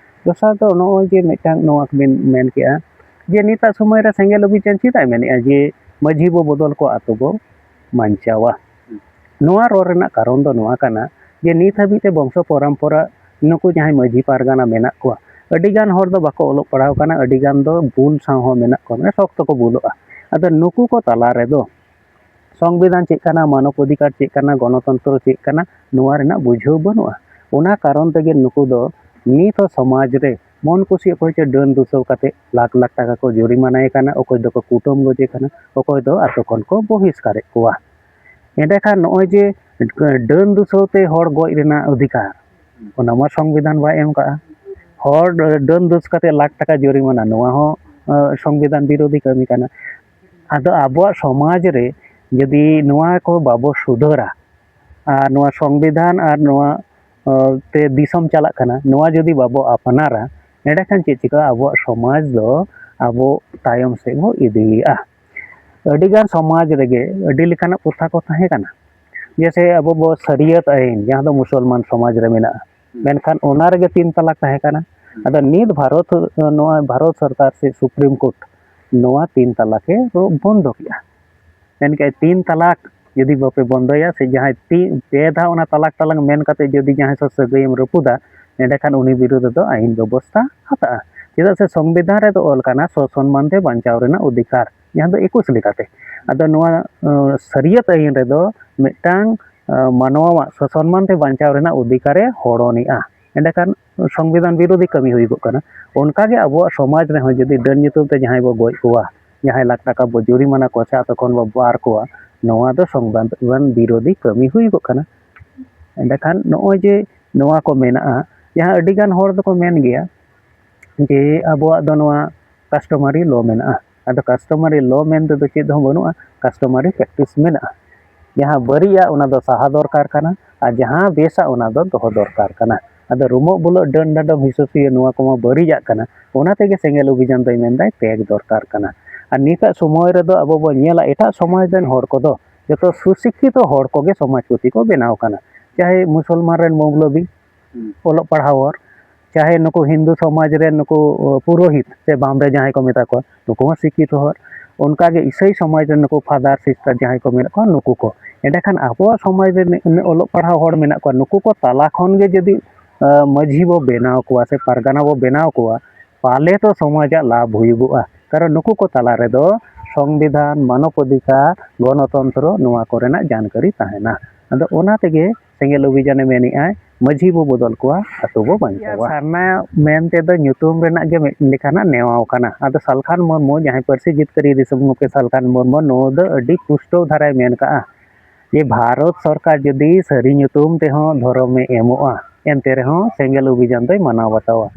ᱫᱚᱥᱟᱨ ᱫᱚ ᱱᱚᱜᱼᱚᱭ ᱡᱮ ᱢᱤᱫᱴᱟᱝ ᱱᱚᱣᱟ ᱵᱤᱱ ᱢᱮᱱ ᱠᱮᱜᱼᱟ ᱡᱮ ᱱᱤᱛᱟᱜ ᱥᱚᱢᱚᱭ ᱨᱮ ᱥᱮᱸᱜᱮᱞ ᱚᱵᱷᱤᱡᱟᱱ ᱪᱮᱫᱟᱜ ᱮ ᱢᱮᱱᱮᱜᱼᱟ ᱡᱮ ᱢᱟᱹᱡᱷᱤ ᱵᱚ ᱵᱚᱫᱚᱞ ᱠᱚᱣᱟ, ᱟᱛᱳ ᱵᱚ ᱵᱟᱧᱪᱟᱣᱟ? ᱱᱚᱣᱟ ᱨᱚᱲ ᱨᱮᱱᱟᱜ ᱠᱟᱨᱚᱱ ᱫᱚ ᱱᱚᱣᱟ ᱠᱟᱱᱟ ᱡᱮ ᱱᱤᱛ ᱦᱟᱹᱵᱤᱡ ᱛᱮ ᱵᱚᱝᱥᱚ ᱯᱚᱨᱚᱢᱯᱚᱨᱟ ᱱᱩᱠᱩ ᱡᱟᱦᱟᱸᱭ ᱢᱟᱹᱡᱷᱤ ᱯᱟᱨᱜᱟᱱᱟ ᱢᱮᱱᱟᱜ ᱠᱚᱣᱟ, ᱟᱹᱰᱤ ᱜᱟᱱ ᱦᱚᱲ ᱫᱚ ᱵᱟᱠᱚ ᱚᱞᱚᱜ ᱯᱟᱲᱦᱟᱣ ᱠᱟᱱᱟ, ᱟᱹᱰᱤ ᱜᱟᱱ ᱫᱚ ᱵᱩᱞ ᱥᱟᱶ ᱦᱚᱸ ᱢᱮᱱᱟᱜ ᱠᱚᱣᱟ, ᱢᱟᱱᱮ ᱥᱚᱠᱛᱚ ᱠᱚ ᱵᱩᱞᱚᱜᱼᱟ᱾ ᱟᱫᱚ ᱱᱩᱠᱩ ᱠᱚ ᱛᱟᱞᱟ ᱨᱮᱫᱚ ᱥᱚᱝᱵᱤᱫᱷᱟᱱ ᱪᱮᱫ ᱠᱟᱱᱟ, ᱢᱟᱱᱚᱵ ᱚᱫᱷᱤᱠᱟᱨ ᱪᱮᱫ ᱠᱟᱱᱟ, ᱜᱚᱱᱚᱛᱚᱱᱛᱨᱚ ᱪᱮᱫ ᱠᱟᱱᱟ, ᱱᱚᱣᱟ ᱨᱮᱱᱟᱜ ᱵᱩᱡᱷᱟᱹᱣ ᱵᱟᱹᱱᱩᱜᱼᱟ᱾ ᱚᱱᱟ ᱠᱟᱨᱚᱱ ᱛᱮᱜᱮ ᱱᱩᱠᱩ ᱫᱚ ᱱᱤᱛ ᱦᱚᱸ ᱥᱚᱢᱟᱡᱽ ᱨᱮ ᱢᱚᱱ ᱠᱩᱥᱤ ᱚᱠᱚᱭ ᱪᱚ ᱰᱟᱹᱱ ᱫᱩᱥᱟᱹᱣ ᱠᱟᱛᱮ ᱞᱟᱠᱷ ᱞᱟᱠᱷ ᱴᱟᱠᱟ ᱠᱚ ᱡᱩᱨᱤᱢᱟᱱᱟᱭᱮ ᱠᱟᱱᱟ, ᱚᱠᱚᱭ ᱫᱚᱠᱚ ᱠᱩᱴᱟᱹᱢ ᱜᱚᱡᱮ ᱠᱟᱱᱟ, ᱚᱠᱚᱭ ᱫᱚ ᱟᱛᱳ ᱠᱷᱚᱱ ᱠᱚ ᱵᱚᱦᱤᱥᱠᱟᱨᱮᱫ ᱠᱚᱣᱟ᱾ ᱮᱸᱰᱮᱠᱷᱟᱱ ᱱᱚᱜᱼᱚᱭ ᱡᱮ ᱰᱟᱹᱱ ᱫᱩᱥᱟᱹᱣ ᱛᱮ ᱦᱚᱲ ᱜᱚᱡ ᱨᱮᱱᱟᱜ ᱚᱫᱷᱤᱠᱟᱨ, ᱚᱱᱟ ᱢᱟ ᱥᱚᱝᱵᱤᱫᱷᱟᱱ ᱵᱟᱭ ᱮᱢ ᱠᱟᱜᱼᱟ᱾ ᱦᱚᱲ ᱰᱟᱹᱱ ᱫᱩᱥ ᱠᱟᱛᱮ ᱞᱟᱠᱷ ᱴᱟᱠᱟ ᱡᱩᱨᱤᱢᱟᱱᱟ, ᱱᱚᱣᱟ ᱦᱚᱸ, ᱟᱸ, ᱥᱚᱝᱵᱤᱫᱷᱟᱱ ᱵᱤᱨᱳᱫᱷᱤ ᱠᱟᱹᱢᱤ ᱠᱟᱱᱟ᱾ ᱟᱫᱚ ᱟᱵᱚᱣᱟᱜ ᱥᱚᱢᱟᱡᱽ ᱨᱮ ᱡᱩᱫᱤ ᱱᱚᱣᱟ ᱠᱚ ᱵᱟᱵᱚ ᱥᱩᱫᱷᱟᱹᱨᱟ, ᱟᱨ ᱱᱚᱣᱟ ᱥᱚᱝᱵᱤᱫᱷᱟᱱ ᱟᱨ ᱱᱚᱣᱟ, ᱟᱸ, ᱛᱮ ᱫᱤᱥᱚᱢ ᱪᱟᱞᱟᱜ ᱠᱟᱱᱟ, ᱱᱚᱣᱟ ᱡᱩᱫᱤ ᱵᱟᱵᱚ ᱟᱯᱱᱟᱨᱟ, ᱮᱸᱰᱮᱠᱷᱟᱱ ᱪᱮᱫ ᱪᱤᱠᱟᱹᱜᱼᱟ? ᱟᱵᱚᱣᱟᱜ ᱥᱚᱢᱟᱡᱽ ᱫᱚ ᱟᱵᱚ ᱛᱟᱭᱚᱢ ᱥᱮᱫ ᱵᱚ ᱤᱫᱤᱭᱮᱫᱼᱟ᱾ ᱟᱹᱰᱤᱜᱟᱱ ᱥᱚᱢᱟᱡᱽ ᱨᱮᱜᱮ ᱟᱹᱰᱤ ᱞᱮᱠᱟᱱᱟᱜ ᱯᱨᱚᱛᱷᱟ ᱠᱚ ᱛᱟᱦᱮᱸ ᱠᱟᱱᱟ᱾ ᱡᱮᱭᱥᱮ, ᱟᱵᱚ ᱵᱚ ᱥᱟᱹᱨᱤᱭᱟᱹᱛ ᱟᱹᱭᱤᱱ, ᱡᱟᱦᱟᱸ ᱫᱚ ᱢᱩᱥᱚᱞᱢᱟᱱ ᱥᱚᱢᱟᱡᱽ ᱨᱮ ᱢᱮᱱᱟᱜᱼᱟ, ᱢᱮᱱᱠᱷᱟᱱ ᱚᱱᱟ ᱨᱮᱜᱮ ᱛᱤᱱ ᱛᱟᱞᱟᱠ ᱛᱟᱦᱮᱸ ᱠᱟᱱᱟ᱾ ᱟᱫᱚ ᱱᱤᱛ ᱵᱷᱟᱨᱚᱛ, ᱱᱚᱣᱟ ᱵᱷᱟᱨᱚᱛ ᱥᱚᱨᱠᱟᱨ ᱥᱮ ᱥᱩᱯᱨᱤᱢ ᱠᱳᱨᱴ ᱱᱚᱣᱟ ᱛᱤᱱ ᱛᱟᱞᱟᱠ ᱮ ᱵᱚᱱᱫᱚ ᱠᱮᱫᱼᱟ᱾ ᱢᱮᱱᱠᱷᱟᱱ ᱛᱤᱱ ᱛᱟᱞᱟᱠ ᱡᱩᱫᱤ ᱵᱟᱯᱮ ᱵᱚᱱᱫᱚᱭᱟ, ᱥᱮ ᱡᱟᱦᱟᱸᱭ ᱛᱤ-, ᱯᱮ ᱫᱷᱟᱣ ᱚᱱᱟ ᱛᱟᱞᱟᱠ ᱛᱟᱞᱟᱝ ᱢᱮᱱ ᱠᱟᱛᱮ ᱡᱩᱫᱤ ᱡᱟᱦᱟᱸᱭ ᱥᱟᱶ ᱥᱟᱹᱜᱟᱹᱭᱮᱢ ᱨᱟᱹᱯᱩᱫᱟ, ᱮᱸᱰᱮᱠᱷᱟᱱ ᱩᱱᱤ ᱵᱤᱨᱩᱫᱷ ᱨᱮᱫᱚ ᱟᱹᱭᱤᱱ ᱵᱮᱵᱚᱥᱛᱷᱟ ᱦᱟᱛᱟᱜᱼᱟ᱾ ᱪᱮᱫᱟᱜ ᱥᱮ ᱥᱚᱝᱵᱤᱫᱷᱟᱱ ᱨᱮᱫᱚ ᱚᱞ ᱠᱟᱱᱟ ᱥᱚᱥᱚᱱᱢᱟᱱ ᱛᱮ ᱵᱟᱧᱪᱟᱣ ᱨᱮᱱᱟᱜ ᱚᱫᱷᱤᱠᱟᱨ, ᱡᱟᱦᱟᱸ ᱫᱚ ᱮᱠᱩᱥ ᱞᱮᱠᱟᱛᱮ᱾ ᱟᱫᱚ ᱱᱚᱣᱟ, ᱟᱸ, ᱥᱟᱹᱨᱤᱭᱟᱹᱛ ᱟᱹᱭᱤᱱ ᱨᱮᱫᱚ ᱢᱤᱫᱴᱟᱝ, ᱟᱸ, ᱢᱟᱱᱣᱟᱣᱟᱜ ᱥᱚᱥᱚᱱᱢᱟᱱ ᱛᱮ ᱵᱟᱧᱪᱟᱣ ᱨᱮᱱᱟᱜ ᱚᱫᱷᱤᱠᱟᱨᱮ ᱦᱚᱲᱚᱱᱮᱜᱼᱟ᱾ ᱮᱸᱰᱮᱠᱷᱟᱱ ᱥᱚᱝᱵᱤᱫᱷᱟᱱ ᱵᱤᱨᱳᱫᱷᱤ ᱠᱟᱹᱢᱤ ᱦᱩᱭᱩᱜᱚᱜ ᱠᱟᱱᱟ᱾ ᱚᱱᱠᱟᱜᱮ ᱟᱵᱚᱣᱟᱜ ᱥᱚᱢᱟᱡᱽ ᱨᱮᱦᱚᱸ ᱡᱩᱫᱤ ᱰᱟᱹᱱ ᱧᱩᱛᱩᱢ ᱛᱮ ᱡᱟᱦᱟᱸᱭ ᱵᱚ ᱜᱚᱡ ᱠᱚᱣᱟ, ᱡᱟᱦᱟᱸᱭ ᱞᱟᱠᱷ ᱴᱟᱠᱟ ᱵᱚ ᱡᱩᱨᱤᱢᱟᱱᱟ ᱠᱚᱣᱟ ᱥᱮ ᱟᱛᱳ ᱠᱷᱚᱱ ᱵᱚ ᱵᱟᱨ ᱠᱚᱣᱟ, ᱱᱚᱣᱟ ᱫᱚ ᱥᱚᱝᱵᱤᱫᱷᱟᱱ ᱵᱤᱨᱳᱫᱷᱤ ᱠᱟᱹᱢᱤ ᱦᱩᱭᱩᱜᱚᱜ ᱠᱟᱱᱟ᱾ ᱮᱸᱰᱮᱠᱷᱟᱱ ᱱᱚᱜᱼᱚᱭ ᱡᱮ ᱱᱚᱣᱟ ᱠᱚ ᱢᱮᱱᱟᱜᱼᱟ, ᱡᱟᱦᱟᱸ ᱟᱹᱰᱤᱜᱟᱱ ᱦᱚᱲ ᱫᱚᱠᱚ ᱢᱮᱱ ᱜᱮᱭᱟ ᱡᱮ ᱟᱵᱚᱣᱟᱜ ᱫᱚ ᱱᱚᱣᱟ customary law ᱢᱮᱱᱟᱜᱼᱟ᱾ ᱟᱫᱚ customary law ᱢᱮᱱ ᱛᱮᱫᱚ ᱪᱮᱫ ᱦᱚᱸ ᱵᱟᱹᱱᱩᱜᱼᱟ, customary practice ᱢᱮᱱᱟᱜᱼᱟ᱾ ᱡᱟᱦᱟᱸ ᱵᱟᱹᱲᱤᱡᱼᱟ ᱚᱱᱟ ᱫᱚ ᱥᱟᱦᱟ ᱫᱚᱨᱠᱟᱨ ᱠᱟᱱᱟ, ᱟᱨ ᱡᱟᱦᱟᱸ ᱵᱮᱥᱟ ᱚᱱᱟ ᱫᱚ ᱫᱚᱦᱚ ᱫᱚᱨᱠᱟᱨ ᱠᱟᱱᱟ᱾ ᱟᱫᱚ ᱨᱩᱢᱚᱜ ᱵᱩᱞᱟᱹᱜ ᱰᱟᱹᱱ ᱰᱟᱸᱰᱚᱢ ᱦᱤᱥᱟᱹᱥᱩᱭᱟᱹ ᱱᱚᱣᱟ ᱠᱚᱢᱟ ᱵᱟᱹᱲᱤᱡᱟᱜ ᱠᱟᱱᱟ, ᱚᱱᱟ ᱛᱮᱜᱮ ᱥᱮᱸᱜᱮᱞ ᱚᱵᱷᱤᱡᱟᱱ ᱫᱚᱭ ᱢᱮᱱᱫᱟᱭ ᱛᱮᱜ ᱫᱚᱨᱠᱟᱨ ᱠᱟᱱᱟ᱾ ᱟᱨ ᱱᱤᱛᱟᱜ ᱥᱚᱢᱚᱭ ᱨᱮᱫᱚ ᱟᱵᱚ ᱵᱚᱱ ᱧᱮᱞᱟ ᱮᱴᱟᱜ ᱥᱚᱢᱟᱡᱽ ᱨᱮᱱ ᱦᱚᱲ ᱠᱚᱫᱚ ᱡᱚᱛᱚ ᱥᱩᱥᱤᱠᱠᱷᱤᱛᱚ ᱦᱚᱲ ᱠᱚᱜᱮ ᱥᱚᱢᱟᱡᱽᱯᱚᱛᱤ ᱠᱚ ᱵᱮᱱᱟᱣ ᱠᱟᱱᱟ, ᱪᱟᱦᱮ ᱢᱩᱥᱚᱞᱢᱟᱱ ᱨᱮᱱ ᱢᱚᱣᱞᱚᱵᱤ ᱚᱞᱚᱜ ᱯᱟᱲᱦᱟᱣ ᱦᱚᱲ, ᱪᱟᱦᱮ ᱱᱩᱠᱩ ᱦᱤᱱᱫᱩ ᱥᱚᱢᱟᱡᱽ ᱨᱮᱱ ᱱᱩᱠᱩ, ᱚ, ᱯᱩᱨᱳᱦᱤᱛ ᱥᱮ ᱵᱟᱢᱵᱮ ᱡᱟᱦᱟᱸᱭ ᱠᱚ ᱢᱮᱛᱟ ᱠᱚᱣᱟ, ᱱᱩᱠᱩ ᱦᱚᱸ ᱥᱤᱠᱠᱷᱤᱛᱚ ᱦᱚᱲ᱾ ᱚᱱᱠᱟᱜᱮ ᱤᱥᱟᱹᱭ ᱥᱚᱢᱟᱡᱽ ᱨᱮᱱ ᱱᱩᱠᱩ ᱯᱷᱟᱫᱟᱨ ᱥᱤᱥᱴᱟᱨ ᱡᱟᱦᱟᱸᱭ ᱠᱚ ᱢᱮᱱᱟᱜ ᱠᱚᱣᱟ, ᱱᱩᱠᱩ ᱠᱚ᱾ ᱮᱸᱰᱮᱠᱷᱟᱱ ᱟᱵᱚᱣᱟᱜ ᱥᱚᱢᱟᱡᱽ ᱨᱮ ᱱᱤ-, ᱱᱤ-, ᱚᱞᱚᱜ ᱯᱟᱲᱦᱟᱣ ᱦᱚᱲ ᱢᱮᱱᱟᱜ ᱠᱚᱣᱟ, ᱱᱩᱠᱩ ᱠᱚ ᱛᱟᱞᱟ ᱠᱷᱚᱱ ᱜᱮ ᱡᱩᱫᱤ, ᱟ, ᱢᱟᱹᱡᱷᱤ ᱵᱚ ᱵᱮᱱᱟᱣ ᱠᱚᱣᱟ ᱥᱮ ᱯᱟᱨᱜᱟᱱᱟ ᱵᱚ ᱵᱮᱱᱟᱣ ᱠᱚᱣᱟ, ᱯᱟᱞᱮ ᱛᱚ ᱥᱚᱢᱟᱡᱟᱜ ᱞᱟᱵᱷ ᱦᱩᱭᱩᱜᱚᱜᱼᱟ᱾ ᱠᱟᱨᱚᱱ ᱱᱩᱠᱩ ᱠᱚ ᱛᱟᱞᱟ ᱨᱮᱫᱚ ᱥᱚᱝᱵᱤᱫᱷᱟᱱ, ᱢᱟᱱᱚᱵ ᱚᱫᱷᱤᱠᱟᱨ, ᱜᱚᱱᱚᱛᱚᱱᱛᱨᱚ, ᱱᱚᱣᱟ ᱠᱚᱨᱮᱱᱟᱜ ᱡᱟᱱᱠᱟᱨᱤ ᱛᱟᱦᱮᱱᱟ᱾ ᱟᱫᱚ ᱚᱱᱟ ᱛᱮᱜᱮ ᱥᱮᱸᱜᱮᱞ ᱚᱵᱷᱤᱡᱟᱱᱮ ᱢᱮᱱᱮᱜᱼᱟᱭ, ᱢᱟᱹᱡᱷᱤ ᱵᱚ ᱵᱚᱫᱚᱞ ᱠᱚᱣᱟ, ᱟᱛᱳ ᱵᱚ ᱵᱟᱧᱪᱟᱣᱟ᱾ ᱥᱟᱨᱱᱟ ᱢᱮᱱ ᱛᱮᱫᱚ ᱧᱩᱛᱩᱢ ᱨᱮᱱᱟᱜ ᱜᱮ ᱢᱤᱫ ᱞᱮᱠᱟᱱᱟᱜ ᱱᱮᱣᱟᱣ ᱠᱟᱱᱟ᱾ ᱟᱫᱚ ᱥᱟᱞᱠᱷᱟᱱ ᱢᱩᱨᱢᱩ, ᱡᱟᱦᱟᱸᱭ ᱯᱟᱹᱨᱥᱤ ᱡᱤᱛᱠᱟᱹᱨᱤᱭᱟᱹ ᱫᱤᱥᱚᱢ ᱜᱚᱢᱠᱮ ᱥᱟᱞᱠᱷᱟᱱ ᱢᱩᱨᱢᱩ, ᱱᱚᱣᱟ ᱫᱚ ᱟᱹᱰᱤ ᱯᱩᱥᱴᱟᱹᱣ ᱫᱷᱟᱨᱟᱭ ᱢᱮᱱ ᱠᱟᱜᱼᱟ ᱡᱮ ᱵᱷᱟᱨᱚᱛ ᱥᱚᱨᱠᱟᱨ ᱡᱩᱫᱤ ᱥᱟᱹᱨᱤ ᱧᱩᱛᱩᱢ ᱛᱮᱦᱚᱸ ᱫᱷᱚᱨᱚᱢᱮ ᱮᱢᱚᱜᱼᱟ, ᱮᱱᱛᱮ ᱨᱮᱦᱚᱸ ᱥᱮᱸᱜᱮᱞ ᱚᱵᱷᱤᱡᱟᱱ ᱫᱚᱭ ᱢᱟᱱᱟᱣ ᱵᱟᱛᱟᱣᱟ᱾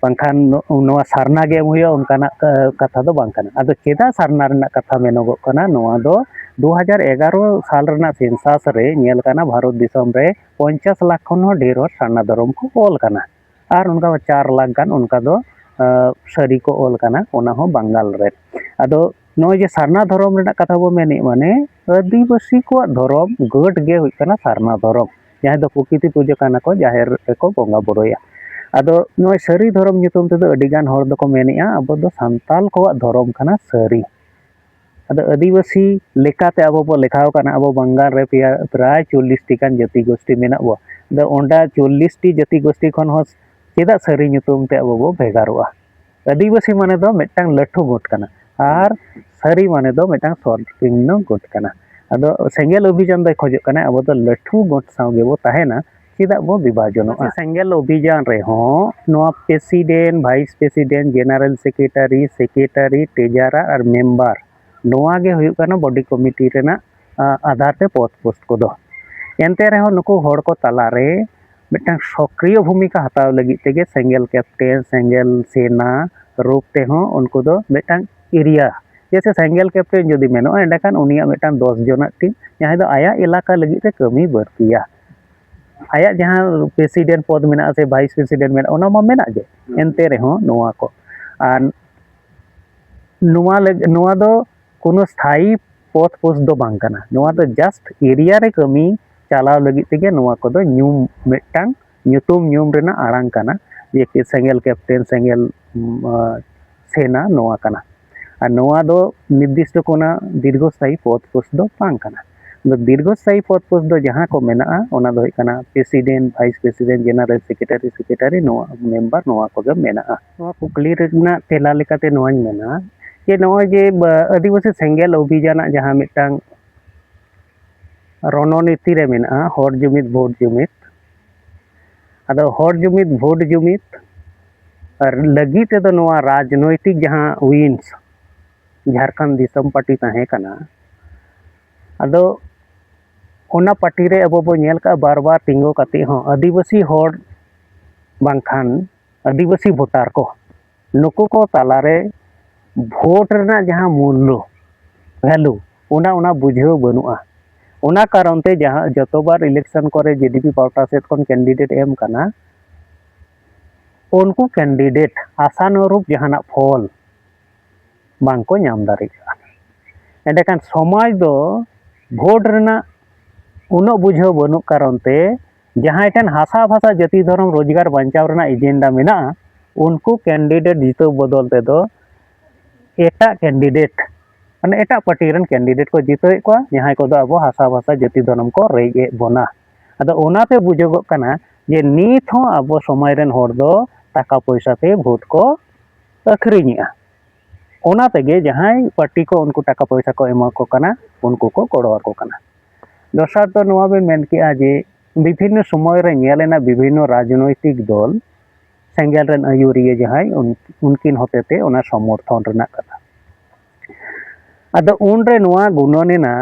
ᱵᱟᱝᱠᱷᱟᱱ ᱱᱚ-, ᱱᱚᱣᱟ ᱥᱟᱨᱱᱟ ᱜᱮ ᱮᱢ ᱦᱩᱭᱩᱜᱼᱟ, ᱚᱱᱠᱟᱱᱟᱜ ᱠᱟ-, ᱠᱟᱛᱷᱟ ᱫᱚ ᱵᱟᱝ ᱠᱟᱱᱟ᱾ ᱟᱫᱚ ᱪᱮᱫᱟᱜ ᱥᱟᱨᱱᱟ ᱨᱮᱱᱟᱜ ᱠᱟᱛᱷᱟ ᱢᱮᱱᱚᱜᱚᱜ ᱠᱟᱱᱟ? ᱱᱚᱣᱟ ᱫᱚ ᱫᱩ ᱦᱟᱡᱟᱨ ᱮᱜᱟᱨᱚ ᱥᱟᱞ ᱨᱮᱱᱟᱜ ᱥᱮᱱᱥᱟᱥ ᱨᱮ ᱧᱮᱞ ᱠᱟᱱᱟ, ᱵᱷᱟᱨᱚᱛ ᱫᱤᱥᱚᱢ ᱨᱮ ᱯᱚᱧᱪᱟᱥ ᱞᱟᱠᱷ ᱠᱷᱚᱱ ᱦᱚᱸ ᱰᱷᱮᱨ ᱦᱚᱲ ᱥᱟᱨᱱᱟ ᱫᱷᱚᱨᱚᱢ ᱠᱚ ᱚᱞ ᱠᱟᱱᱟ᱾ ᱟᱨ ᱚᱱᱠᱟ ᱪᱟᱨ ᱞᱟᱠᱷ ᱜᱟᱱ ᱚᱱᱠᱟ ᱫᱚ ᱥᱟᱹᱨᱤ ᱠᱚ ᱚᱞ ᱠᱟᱱᱟ, ᱚᱱᱟ ᱦᱚᱸ ᱵᱟᱝᱜᱟᱞ ᱨᱮ᱾ ᱟᱫᱚ ᱱᱚᱜᱼᱚᱭ ᱡᱮ ᱥᱟᱨᱱᱟ ᱫᱷᱚᱨᱚᱢ ᱨᱮᱱᱟᱜ ᱠᱟᱛᱷᱟ ᱵᱚ ᱢᱮᱱᱮᱫ, ᱢᱟᱱᱮ ᱟᱹᱫᱤᱵᱟᱹᱥᱤ ᱠᱚᱣᱟᱜ ᱫᱷᱚᱨᱚᱢ ᱜᱟᱹᱴ ᱜᱮ ᱦᱩᱭᱩᱜ ᱠᱟᱱᱟ ᱥᱟᱨᱱᱟ ᱫᱷᱚᱨᱚᱢ, ᱡᱟᱦᱟᱸᱭ ᱫᱚ ᱯᱨᱚᱠᱤᱛᱤ ᱯᱩᱡᱟᱹ ᱠᱟᱱᱟ ᱠᱚ, ᱡᱟᱦᱮᱨ ᱨᱮᱠᱚ ᱵᱚᱸᱜᱟ ᱵᱩᱨᱩᱭᱟ᱾ ᱟᱫᱚ ᱱᱚᱜᱼᱚᱭ ᱥᱟᱹᱨᱤ ᱫᱷᱚᱨᱚᱢ ᱧᱩᱛᱩᱢ ᱛᱮᱫᱚ ᱟᱹᱰᱤ ᱜᱟᱱ ᱦᱚᱲ ᱫᱚᱠᱚ ᱢᱮᱱᱮᱫᱼᱟ, ᱟᱵᱚ ᱫᱚ ᱥᱟᱱᱛᱟᱞ ᱠᱚᱣᱟᱜ ᱫᱷᱚᱨᱚᱢ ᱠᱟᱱᱟ ᱥᱟᱹᱨᱤ᱾ ᱟᱫᱚ ᱟᱹᱫᱤᱵᱟᱹᱥᱤ ᱞᱮᱠᱟᱛᱮ ᱟᱵᱚ ᱵᱚ ᱞᱮᱠᱷᱟᱣ ᱠᱟᱱᱟ, ᱟᱵᱚ ᱵᱟᱝᱜᱟᱞ ᱨᱮ ᱯᱮᱭᱟ, ᱯᱨᱟᱭ ᱪᱚᱞᱞᱤᱥ ᱴᱤ ᱜᱟᱱ ᱡᱟᱹᱛᱤ ᱜᱳᱥᱴᱤ ᱢᱮᱱᱟᱜ ᱵᱚ᱾ ᱟᱫᱚ ᱚᱸᱰᱮ ᱪᱚᱞᱞᱤᱥ ᱴᱤ ᱡᱟᱹᱛᱤ ᱜᱳᱥᱴᱤ ᱠᱷᱚᱱ ᱦᱚᱸ ᱪᱮᱫᱟᱜ ᱥᱟᱹᱨᱤ ᱧᱩᱛᱩᱢ ᱛᱮ ᱟᱵᱚ ᱵᱚ ᱵᱷᱮᱜᱟᱨᱚᱜᱼᱟ? ᱟᱹᱫᱤᱵᱟᱹᱥᱤ ᱢᱟᱱᱮ ᱫᱚ ᱢᱤᱫᱴᱟᱝ ᱞᱟᱹᱴᱷᱩ ᱜᱩᱴ ᱠᱟᱱᱟ, ᱟᱨ ᱥᱟᱹᱨᱤ ᱢᱟᱱᱮ ᱫᱚ ᱢᱤᱫᱴᱟᱝ ᱥᱚᱨᱠᱤᱨᱱᱚ ᱜᱩᱴ ᱠᱟᱱᱟ᱾ ᱟᱫᱚ ᱥᱮᱸᱜᱮᱞ ᱚᱵᱷᱤᱡᱟᱱ ᱫᱚᱭ ᱠᱷᱚᱡᱚᱜ ᱠᱟᱱᱟ ᱟᱵᱚ ᱫᱚ ᱞᱟᱹᱴᱷᱩ ᱜᱩᱴ ᱥᱟᱶ ᱜᱮᱵᱚ ᱛᱟᱦᱮᱱᱟ, ᱪᱮᱫᱟᱜ ᱵᱚ ᱵᱤᱵᱷᱟᱡᱚᱱᱚᱜᱼᱟ? ᱥᱮᱸᱜᱮᱞ ᱚᱵᱷᱤᱡᱟᱱ ᱨᱮᱦᱚᱸ ᱱᱚᱣᱟ president, vice president, general secretary, secretary, treasurer ᱟᱨ member, ᱱᱚᱣᱟ ᱜᱮ ᱦᱩᱭᱩᱜ ᱠᱟᱱᱟ body committee ᱨᱮᱱᱟᱜ, ᱟ, ᱟᱫᱷᱟᱨ ᱛᱮ ᱯᱚᱫᱽ ᱯᱳᱥᱴ ᱠᱚᱫᱚ᱾ ᱮᱱᱛᱮ ᱨᱮᱦᱚᱸ ᱱᱩᱠᱩ ᱦᱚᱲ ᱠᱚ ᱛᱟᱞᱟᱨᱮ ᱢᱤᱫᱴᱟᱝ ᱥᱚᱠᱨᱤᱭᱚ ᱵᱷᱩᱢᱤᱠᱟ ᱦᱟᱛᱟᱣ ᱞᱟᱹᱜᱤᱫ ᱛᱮᱜᱮ ᱥᱮᱸᱜᱮᱞ captain, ᱥᱮᱸᱜᱮᱞ ᱥᱮᱱᱟ ᱨᱩᱯ ᱛᱮᱦᱚᱸ ᱩᱱᱠᱩ ᱫᱚ ᱢᱤᱫᱴᱟᱝ area, ᱡᱮᱭᱥᱮ ᱥᱮᱸᱜᱮᱞ captain ᱡᱩᱫᱤ ᱢᱮᱱᱚᱜᱼᱟ, ᱮᱸᱰᱮᱠᱷᱟᱱ ᱩᱱᱤᱭᱟᱜ ᱢᱤᱫᱴᱟᱝ ᱫᱚᱥ ᱡᱚᱱᱟᱜ team, ᱡᱟᱦᱟᱸᱭ ᱫᱚ ᱟᱭᱟᱜ ᱮᱞᱟᱠᱟ ᱞᱟᱹᱜᱤᱫ ᱛᱮ ᱠᱟᱹᱢᱤ ᱵᱟᱹᱲᱛᱤᱭᱟ᱾ ᱟᱭᱟᱜ ᱡᱟᱦᱟᱸ president ᱯᱚᱫᱽ ᱢᱮᱱᱟᱜᱼᱟ ᱥᱮ vice president ᱢᱮᱱᱟᱜᱼᱟ, ᱚᱱᱟ ᱢᱟ ᱢᱮᱱᱟᱜ ᱜᱮ, ᱮᱱᱛᱮ ᱨᱮᱦᱚᱸ ᱱᱚᱣᱟ ᱠᱚ, ᱟᱨ ᱱᱚᱣᱟ ᱞᱟᱹᱜ-, ᱱᱚᱣᱟ ᱫᱚ ᱠᱳᱱᱳ ᱥᱛᱷᱟᱭᱤ ᱯᱚᱫᱽ ᱯᱳᱥᱴ ᱫᱚ ᱵᱟᱝ ᱠᱟᱱᱟ᱾ ᱱᱚᱣᱟ ᱫᱚ just area ᱨᱮ ᱠᱟᱹᱢᱤ ᱪᱟᱞᱟᱣ ᱞᱟᱹᱜᱤᱫ ᱛᱮᱜᱮ ᱱᱚᱣᱟ ᱠᱚᱫᱚ ᱧᱩᱢ, ᱢᱤᱫᱴᱟᱝ ᱧᱩᱛᱩᱢ ᱧᱩᱢ ᱨᱮᱱᱟᱜ ᱟᱲᱟᱝ ᱠᱟᱱᱟ, ᱡᱮ ᱠᱤ ᱥᱮᱸᱜᱮᱞ captain, ᱥᱮᱸᱜᱮᱞ, ᱩᱢ, ᱟ, ᱥᱮᱱᱟ, ᱱᱚᱣᱟ ᱠᱟᱱᱟ᱾ ᱟᱨ ᱱᱚᱣᱟ ᱫᱚ ᱱᱤᱨᱫᱤᱥᱴᱚ ᱠᱳᱱᱳ ᱫᱤᱨᱜᱷᱚ ᱥᱛᱷᱟᱭᱤ ᱯᱚᱫᱽ ᱯᱳᱥᱴ ᱫᱚ ᱵᱟᱝ ᱠᱟᱱᱟ᱾ ᱟᱫᱚ ᱫᱤᱨᱜᱷᱚ ᱥᱛᱷᱟᱭᱤ ᱯᱚᱫᱽ ᱯᱳᱥᱴ ᱫᱚ ᱡᱟᱦᱟᱸ ᱠᱚ ᱢᱮᱱᱟᱜᱼᱟ, ᱚᱱᱟ ᱫᱚ ᱦᱩᱭᱩᱜ ᱠᱟᱱᱟ president, vice president, general secretary, secretary, ᱱᱚᱣᱟ member, ᱱᱚᱣᱟ ᱠᱚᱜᱮ ᱢᱮᱱᱟᱜᱼᱟ᱾ ᱱᱚᱣᱟ ᱠᱩᱠᱞᱤ ᱨᱮᱱᱟᱜ ᱛᱮᱞᱟ ᱞᱮᱠᱟᱛᱮ ᱱᱚᱣᱟᱧ ᱢᱮᱱᱟ ᱡᱮ ᱱᱚᱜᱼᱚᱭ ᱡᱮ, ᱵᱟ, ᱟᱹᱫᱤᱵᱟᱹᱥᱤ ᱥᱮᱸᱜᱮᱞ ᱚᱵᱷᱤᱡᱟᱱᱟᱜ ᱡᱟᱦᱟᱸ ᱢᱤᱫᱴᱟᱝ ᱨᱚᱱᱚᱱᱤᱛᱤ ᱨᱮ ᱢᱮᱱᱟᱜᱼᱟ, ᱦᱚᱲ ᱡᱩᱢᱤᱫ, ᱵᱷᱳᱴ ᱡᱩᱢᱤᱫ᱾ ᱟᱫᱚ ᱦᱚᱲ ᱡᱩᱢᱤᱫ, ᱵᱷᱳᱴ ᱡᱩᱢᱤᱫ ᱟᱨ ᱞᱟᱹᱜᱤᱫ ᱛᱮᱫᱚ ᱱᱚᱣᱟ ᱨᱟᱡᱽᱱᱳᱭᱛᱤᱠ ᱡᱟᱦᱟᱸ wings, ᱡᱷᱟᱲᱠᱷᱚᱸᱰ ᱫᱤᱥᱚᱢ ᱯᱟᱨᱴᱤ ᱛᱟᱦᱮᱸ ᱠᱟᱱᱟ, ᱟᱫᱚ ᱚᱱᱟ ᱯᱟᱨᱴᱤ ᱨᱮ ᱟᱵᱚ ᱵᱚ ᱧᱮᱞ ᱠᱟᱜᱼᱟ, ᱵᱟᱨ ᱵᱟᱨ ᱛᱤᱸᱜᱩ ᱠᱟᱛᱮ ᱦᱚᱸ ᱟᱹᱫᱤᱵᱟᱹᱥᱤ ᱦᱚᱲ ᱵᱟᱝᱠᱷᱟᱱ ᱟᱹᱫᱤᱵᱟᱹᱥᱤ ᱵᱷᱳᱴᱟᱨ ᱠᱚ, ᱱᱩᱠᱩ ᱠᱚ ᱛᱟᱞᱟᱨᱮ ᱵᱷᱳᱴ ᱨᱮᱱᱟᱜ ᱡᱟᱦᱟᱸ ᱢᱩᱞᱞᱚ, value, ᱚᱱᱟ, ᱚᱱᱟ ᱵᱩᱡᱷᱟᱹᱣ ᱵᱟᱹᱱᱩᱜᱼᱟ᱾ ᱚᱱᱟ ᱠᱟᱨᱚᱱ ᱛᱮ ᱡᱟᱦᱟᱸ ᱡᱚᱛᱚᱵᱟᱨ election ᱠᱚᱨᱮ ᱡᱮ ᱰᱤ ᱯᱤ ᱯᱟᱦᱴᱟ ᱥᱮᱫ ᱠᱷᱚᱱ candidate ᱮᱢ ᱠᱟᱱᱟ, ᱩᱱᱠᱩ ᱠᱮᱱᱰᱤᱰᱮᱴ ᱟᱥᱟᱱᱩᱨᱩᱯ ᱡᱟᱦᱟᱱᱟᱜ ᱯᱷᱚᱞ ᱵᱟᱝᱠᱚ ᱧᱟᱢ ᱫᱟᱲᱮᱭᱟᱜᱼᱟ᱾ ᱮᱸᱰᱮᱠᱷᱟᱱ ᱥᱚᱢᱟᱡᱽ ᱫᱚ ᱵᱷᱳᱴ ᱨᱮᱱᱟᱜ ᱩᱱᱟᱹᱜ ᱵᱩᱡᱷᱟᱹᱣ ᱵᱟᱹᱱᱩᱜ ᱠᱟᱨᱚᱱ ᱛᱮ ᱡᱟᱦᱟᱸᱭ ᱴᱷᱮᱱ ᱦᱟᱥᱟ ᱵᱷᱟᱥᱟ ᱡᱟᱹᱛᱤ ᱫᱷᱚᱨᱚᱢ ᱨᱳᱡᱽᱜᱟᱨ ᱵᱟᱧᱪᱟᱣ ᱨᱮᱱᱟᱜ ᱮᱡᱮᱱᱰᱟ ᱢᱮᱱᱟᱜᱼᱟ, ᱩᱱᱠᱩ ᱠᱮᱱᱰᱤᱰᱮᱴ ᱡᱤᱛᱟᱹᱣ ᱵᱚᱫᱚᱞ ᱛᱮᱫᱚ ᱮᱴᱟᱜ ᱠᱮᱱᱰᱤᱰᱮᱴ, ᱢᱟᱱᱮ ᱮᱴᱟᱜ ᱯᱟᱨᱴᱤ ᱨᱮᱱ ᱠᱮᱱᱰᱤᱰᱮᱴ ᱠᱚ ᱡᱤᱛᱟᱹᱣᱮᱫ ᱠᱚᱣᱟ, ᱡᱟᱦᱟᱸᱭ ᱠᱚᱫᱚ ᱟᱵᱚ ᱦᱟᱥᱟ ᱵᱷᱟᱥᱟ ᱡᱟᱹᱛᱤ ᱫᱷᱚᱨᱚᱢ ᱠᱚ ᱨᱮᱡ ᱮᱫ ᱵᱚᱱᱟ᱾ ᱟᱫᱚ ᱚᱱᱟᱛᱮ ᱵᱩᱡᱷᱟᱹᱜᱚᱜ ᱠᱟᱱᱟ ᱡᱮ ᱱᱤᱛ ᱦᱚᱸ ᱟᱵᱚ ᱥᱚᱢᱟᱡᱽ ᱨᱮᱱ ᱦᱚᱲ ᱫᱚ ᱴᱟᱠᱟ ᱯᱚᱭᱥᱟ ᱛᱮ ᱵᱷᱳᱴ ᱠᱚ ᱟᱹᱠᱷᱨᱤᱧᱮᱜᱼᱟ᱾ ᱚᱱᱟ ᱛᱮᱜᱮ ᱡᱟᱦᱟᱸᱭ ᱯᱟᱨᱴᱤ ᱠᱚ ᱩᱱᱠᱩ ᱴᱟᱠᱟ ᱯᱚᱭᱥᱟ ᱠᱚ ᱮᱢᱟ ᱠᱚ ᱠᱟᱱᱟ, ᱩᱱᱠᱩ ᱠᱚ ᱜᱚᱲᱚ ᱟᱠᱚ ᱠᱟᱱᱟ᱾ ᱫᱚᱥᱟᱨ ᱫᱚ ᱱᱚᱣᱟ ᱵᱮᱱ ᱢᱮᱱ ᱠᱮᱜᱼᱟ ᱡᱮ ᱵᱤᱵᱷᱤᱱᱱᱚ ᱥᱚᱢᱚᱭ ᱨᱮ ᱧᱮᱞ ᱮᱱᱟ ᱵᱤᱵᱷᱤᱱᱱᱚ ᱨᱟᱡᱽᱱᱳᱭᱛᱤᱠ ᱫᱚᱞ ᱥᱮᱸᱜᱮᱞ ᱨᱮᱱ ᱟᱹᱭᱩᱨᱤᱭᱟᱹ ᱡᱟᱦᱟᱸᱭ ᱩᱱ-, ᱩᱱᱠᱤᱱ ᱦᱚᱛᱮᱛᱮ ᱚᱱᱟ ᱥᱚᱢᱚᱨᱛᱷᱚᱱ ᱨᱮᱱᱟᱜ ᱠᱟᱛᱷᱟ᱾ ᱟᱫᱚ ᱩᱱᱨᱮ ᱱᱚᱣᱟ ᱜᱩᱱᱟᱹᱱ ᱮᱱᱟ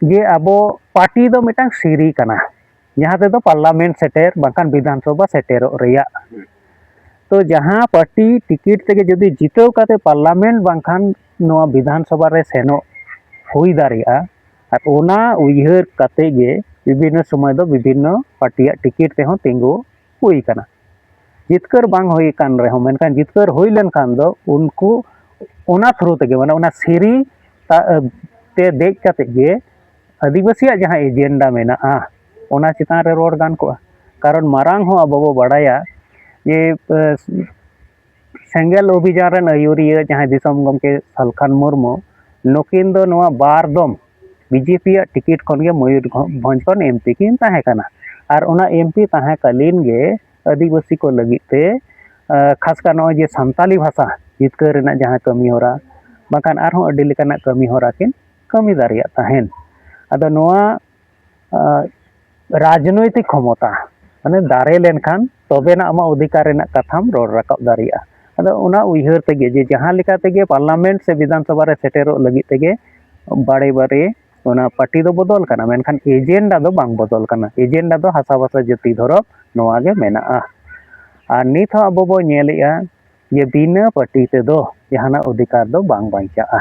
ᱡᱮ ᱟᱵᱚ ᱯᱟᱨᱴᱤ ᱫᱚ ᱢᱤᱫᱴᱟᱝ ᱥᱤᱨᱤ ᱠᱟᱱᱟ, ᱡᱟᱦᱟᱸ ᱛᱮᱫᱚ ᱯᱟᱨᱞᱟᱢᱮᱱᱴ ᱥᱮᱴᱮᱨ ᱵᱟᱝᱠᱷᱟᱱ ᱵᱤᱫᱷᱟᱱ ᱥᱚᱵᱷᱟ ᱥᱮᱴᱮᱨᱚᱜ ᱨᱮᱭᱟᱜ᱾ ᱛᱚ ᱡᱟᱦᱟᱸ ᱯᱟᱨᱴᱤ ᱴᱤᱠᱤᱴ ᱛᱮᱜᱮ ᱡᱩᱫᱤ ᱡᱤᱛᱟᱹᱣ ᱠᱟᱛᱮ ᱯᱟᱨᱞᱟᱢᱮᱱᱴ ᱵᱟᱝᱠᱷᱟᱱ ᱱᱚᱣᱟ ᱵᱤᱫᱷᱟᱱ ᱥᱚᱵᱷᱟ ᱨᱮ ᱥᱮᱱᱚᱜ ᱦᱩᱭ ᱫᱟᱲᱮᱭᱟᱜᱼᱟ, ᱟᱨ ᱚᱱᱟ ᱩᱭᱦᱟᱹᱨ ᱠᱟᱛᱮ ᱜᱮ ᱵᱤᱵᱷᱤᱱᱱᱚ ᱥᱚᱢᱚᱭ ᱫᱚ ᱵᱤᱵᱷᱤᱱᱱᱚ ᱯᱟᱨᱴᱤᱭᱟᱜ ᱴᱤᱠᱤᱴ ᱛᱮᱦᱚᱸ ᱛᱤᱸᱜᱩ ᱦᱩᱭ ᱠᱟᱱᱟ᱾ ᱡᱤᱛᱠᱟᱹᱨ ᱵᱟᱝ ᱦᱩᱭ ᱠᱟᱱ ᱨᱮᱦᱚᱸ, ᱢᱮᱱᱠᱷᱟᱱ ᱡᱤᱛᱠᱟᱹᱨ ᱦᱩᱭ ᱞᱮᱱᱠᱷᱟᱱ ᱫᱚ ᱩᱱᱠᱩ ᱚᱱᱟ ᱛᱷᱨᱩ ᱛᱮᱜᱮ, ᱢᱟᱱᱮ ᱚᱱᱟ ᱥᱤᱨᱤ ᱛᱟ-, ᱛᱮ ᱫᱮᱡ ᱠᱟᱛᱮ ᱜᱮ ᱟᱹᱫᱤᱵᱟᱹᱥᱤᱭᱟᱜ ᱡᱟᱦᱟᱸ ᱮᱡᱮᱱᱰᱟ ᱢᱮᱱᱟᱜᱼᱟ, ᱚᱱᱟ ᱪᱮᱛᱟᱱ ᱨᱮ ᱨᱚᱲ ᱜᱟᱱ ᱠᱚᱜᱼᱟ᱾ ᱠᱟᱨᱚᱱ ᱢᱟᱨᱟᱝ ᱦᱚᱸ ᱟᱵᱚ ᱵᱚ ᱵᱟᱲᱟᱭᱟ ᱡᱮ, ᱮ, ᱥᱮᱸᱜᱮᱞ ᱚᱵᱷᱤᱡᱟᱱ ᱨᱮᱱ ᱟᱹᱭᱩᱨᱤᱭᱟᱹ ᱡᱟᱦᱟᱸᱭ ᱫᱤᱥᱚᱢ ᱜᱚᱢᱠᱮ ᱥᱟᱞᱠᱷᱟᱱ ᱢᱩᱨᱢᱩ, ᱱᱩᱠᱤᱱ ᱫᱚ ᱱᱚᱣᱟ ᱵᱟᱨ ᱫᱚᱢ ᱵᱤᱡᱮᱯᱤᱭᱟᱜ ᱴᱤᱠᱤᱴ ᱠᱷᱚᱱ ᱜᱮ ᱢᱚᱭᱩᱨᱵᱷᱚᱸᱡᱽ ᱠᱷᱚᱱ ᱮᱢᱯᱤ ᱠᱤᱱ ᱛᱟᱦᱮᱸ ᱠᱟᱱᱟ᱾ ᱟᱨ ᱚᱱᱟ ᱮᱢᱯᱤ ᱛᱟᱦᱮᱸ ᱠᱟᱞᱤᱱ ᱜᱮ ᱟᱹᱫᱤᱵᱟᱹᱥᱤ ᱠᱚ ᱞᱟᱹᱜᱤᱫ ᱛᱮ, ᱮ, ᱠᱷᱟᱥ ᱠᱟᱨ ᱱᱚᱜᱼᱚᱭ ᱡᱮ ᱥᱟᱱᱛᱟᱞᱤ ᱵᱷᱟᱥᱟ ᱡᱤᱛᱠᱟᱹᱨ ᱨᱮᱱᱟᱜ ᱡᱟᱦᱟᱸ ᱠᱟᱹᱢᱤ ᱦᱚᱨᱟ, ᱵᱟᱝᱠᱷᱟᱱ ᱟᱨᱦᱚᱸ ᱟᱹᱰᱤ ᱞᱮᱠᱟᱱᱟᱜ ᱠᱟᱹᱢᱤ ᱦᱚᱨᱟ ᱠᱤᱱ ᱠᱟᱹᱢᱤ ᱫᱟᱲᱮᱭᱟᱜ ᱛᱟᱦᱮᱸᱱ᱾ ᱟᱫᱚ ᱱᱚᱣᱟ, ᱟ, ᱨᱟᱡᱽᱱᱳᱭᱛᱤᱠ ᱠᱷᱚᱢᱚᱛᱟ, ᱢᱟᱱᱮ ᱫᱟᱲᱮ ᱞᱮᱱᱠᱷᱟᱱ ᱛᱚᱵᱮᱱᱟᱜ ᱟᱢᱟᱜ ᱚᱫᱷᱤᱠᱟᱨ ᱨᱮᱱᱟᱜ ᱠᱟᱛᱷᱟᱢ ᱨᱚᱲ ᱨᱟᱠᱟᱵ ᱫᱟᱲᱮᱭᱟᱜᱼᱟ᱾ ᱟᱫᱚ ᱚᱱᱟ ᱩᱭᱦᱟᱹᱨ ᱛᱮᱜᱮ ᱡᱮ ᱡᱟᱦᱟᱸ ᱞᱮᱠᱟ ᱛᱮᱜᱮ ᱯᱟᱨᱞᱟᱢᱮᱱᱴ ᱥᱮ ᱵᱤᱫᱷᱟᱱ ᱥᱚᱵᱷᱟ ᱨᱮ ᱥᱮᱴᱮᱨᱚᱜ ᱞᱟᱹᱜᱤᱫ ᱛᱮᱜᱮ ᱵᱟᱨᱮ ᱵᱟᱨᱮ ᱚᱱᱟ ᱯᱟᱨᱴᱤ ᱫᱚ ᱵᱚᱫᱚᱞ ᱠᱟᱱᱟ, ᱢᱮᱱᱠᱷᱟᱱ ᱮᱡᱮᱱᱰᱟ ᱫᱚ ᱵᱟᱝ ᱵᱚᱫᱚᱞ ᱠᱟᱱᱟ᱾ ᱮᱡᱮᱱᱰᱟ ᱫᱚ ᱦᱟᱥᱟ ᱵᱷᱟᱥᱟ ᱡᱟᱹᱛᱤ ᱫᱷᱚᱨᱚᱢ ᱱᱚᱣᱟ ᱜᱮ ᱢᱮᱱᱟᱜᱼᱟ᱾ ᱟᱨ ᱱᱤᱛ ᱦᱚᱸ ᱟᱵᱚ ᱵᱚ ᱧᱮᱞᱮᱜᱼᱟ ᱡᱮ ᱵᱤᱱᱟᱹ ᱯᱟᱨᱴᱤ ᱛᱮᱫᱚ ᱡᱟᱦᱟᱱᱟᱜ ᱚᱫᱷᱤᱠᱟᱨ ᱫᱚ ᱵᱟᱝ ᱵᱟᱧᱪᱟᱜᱼᱟ᱾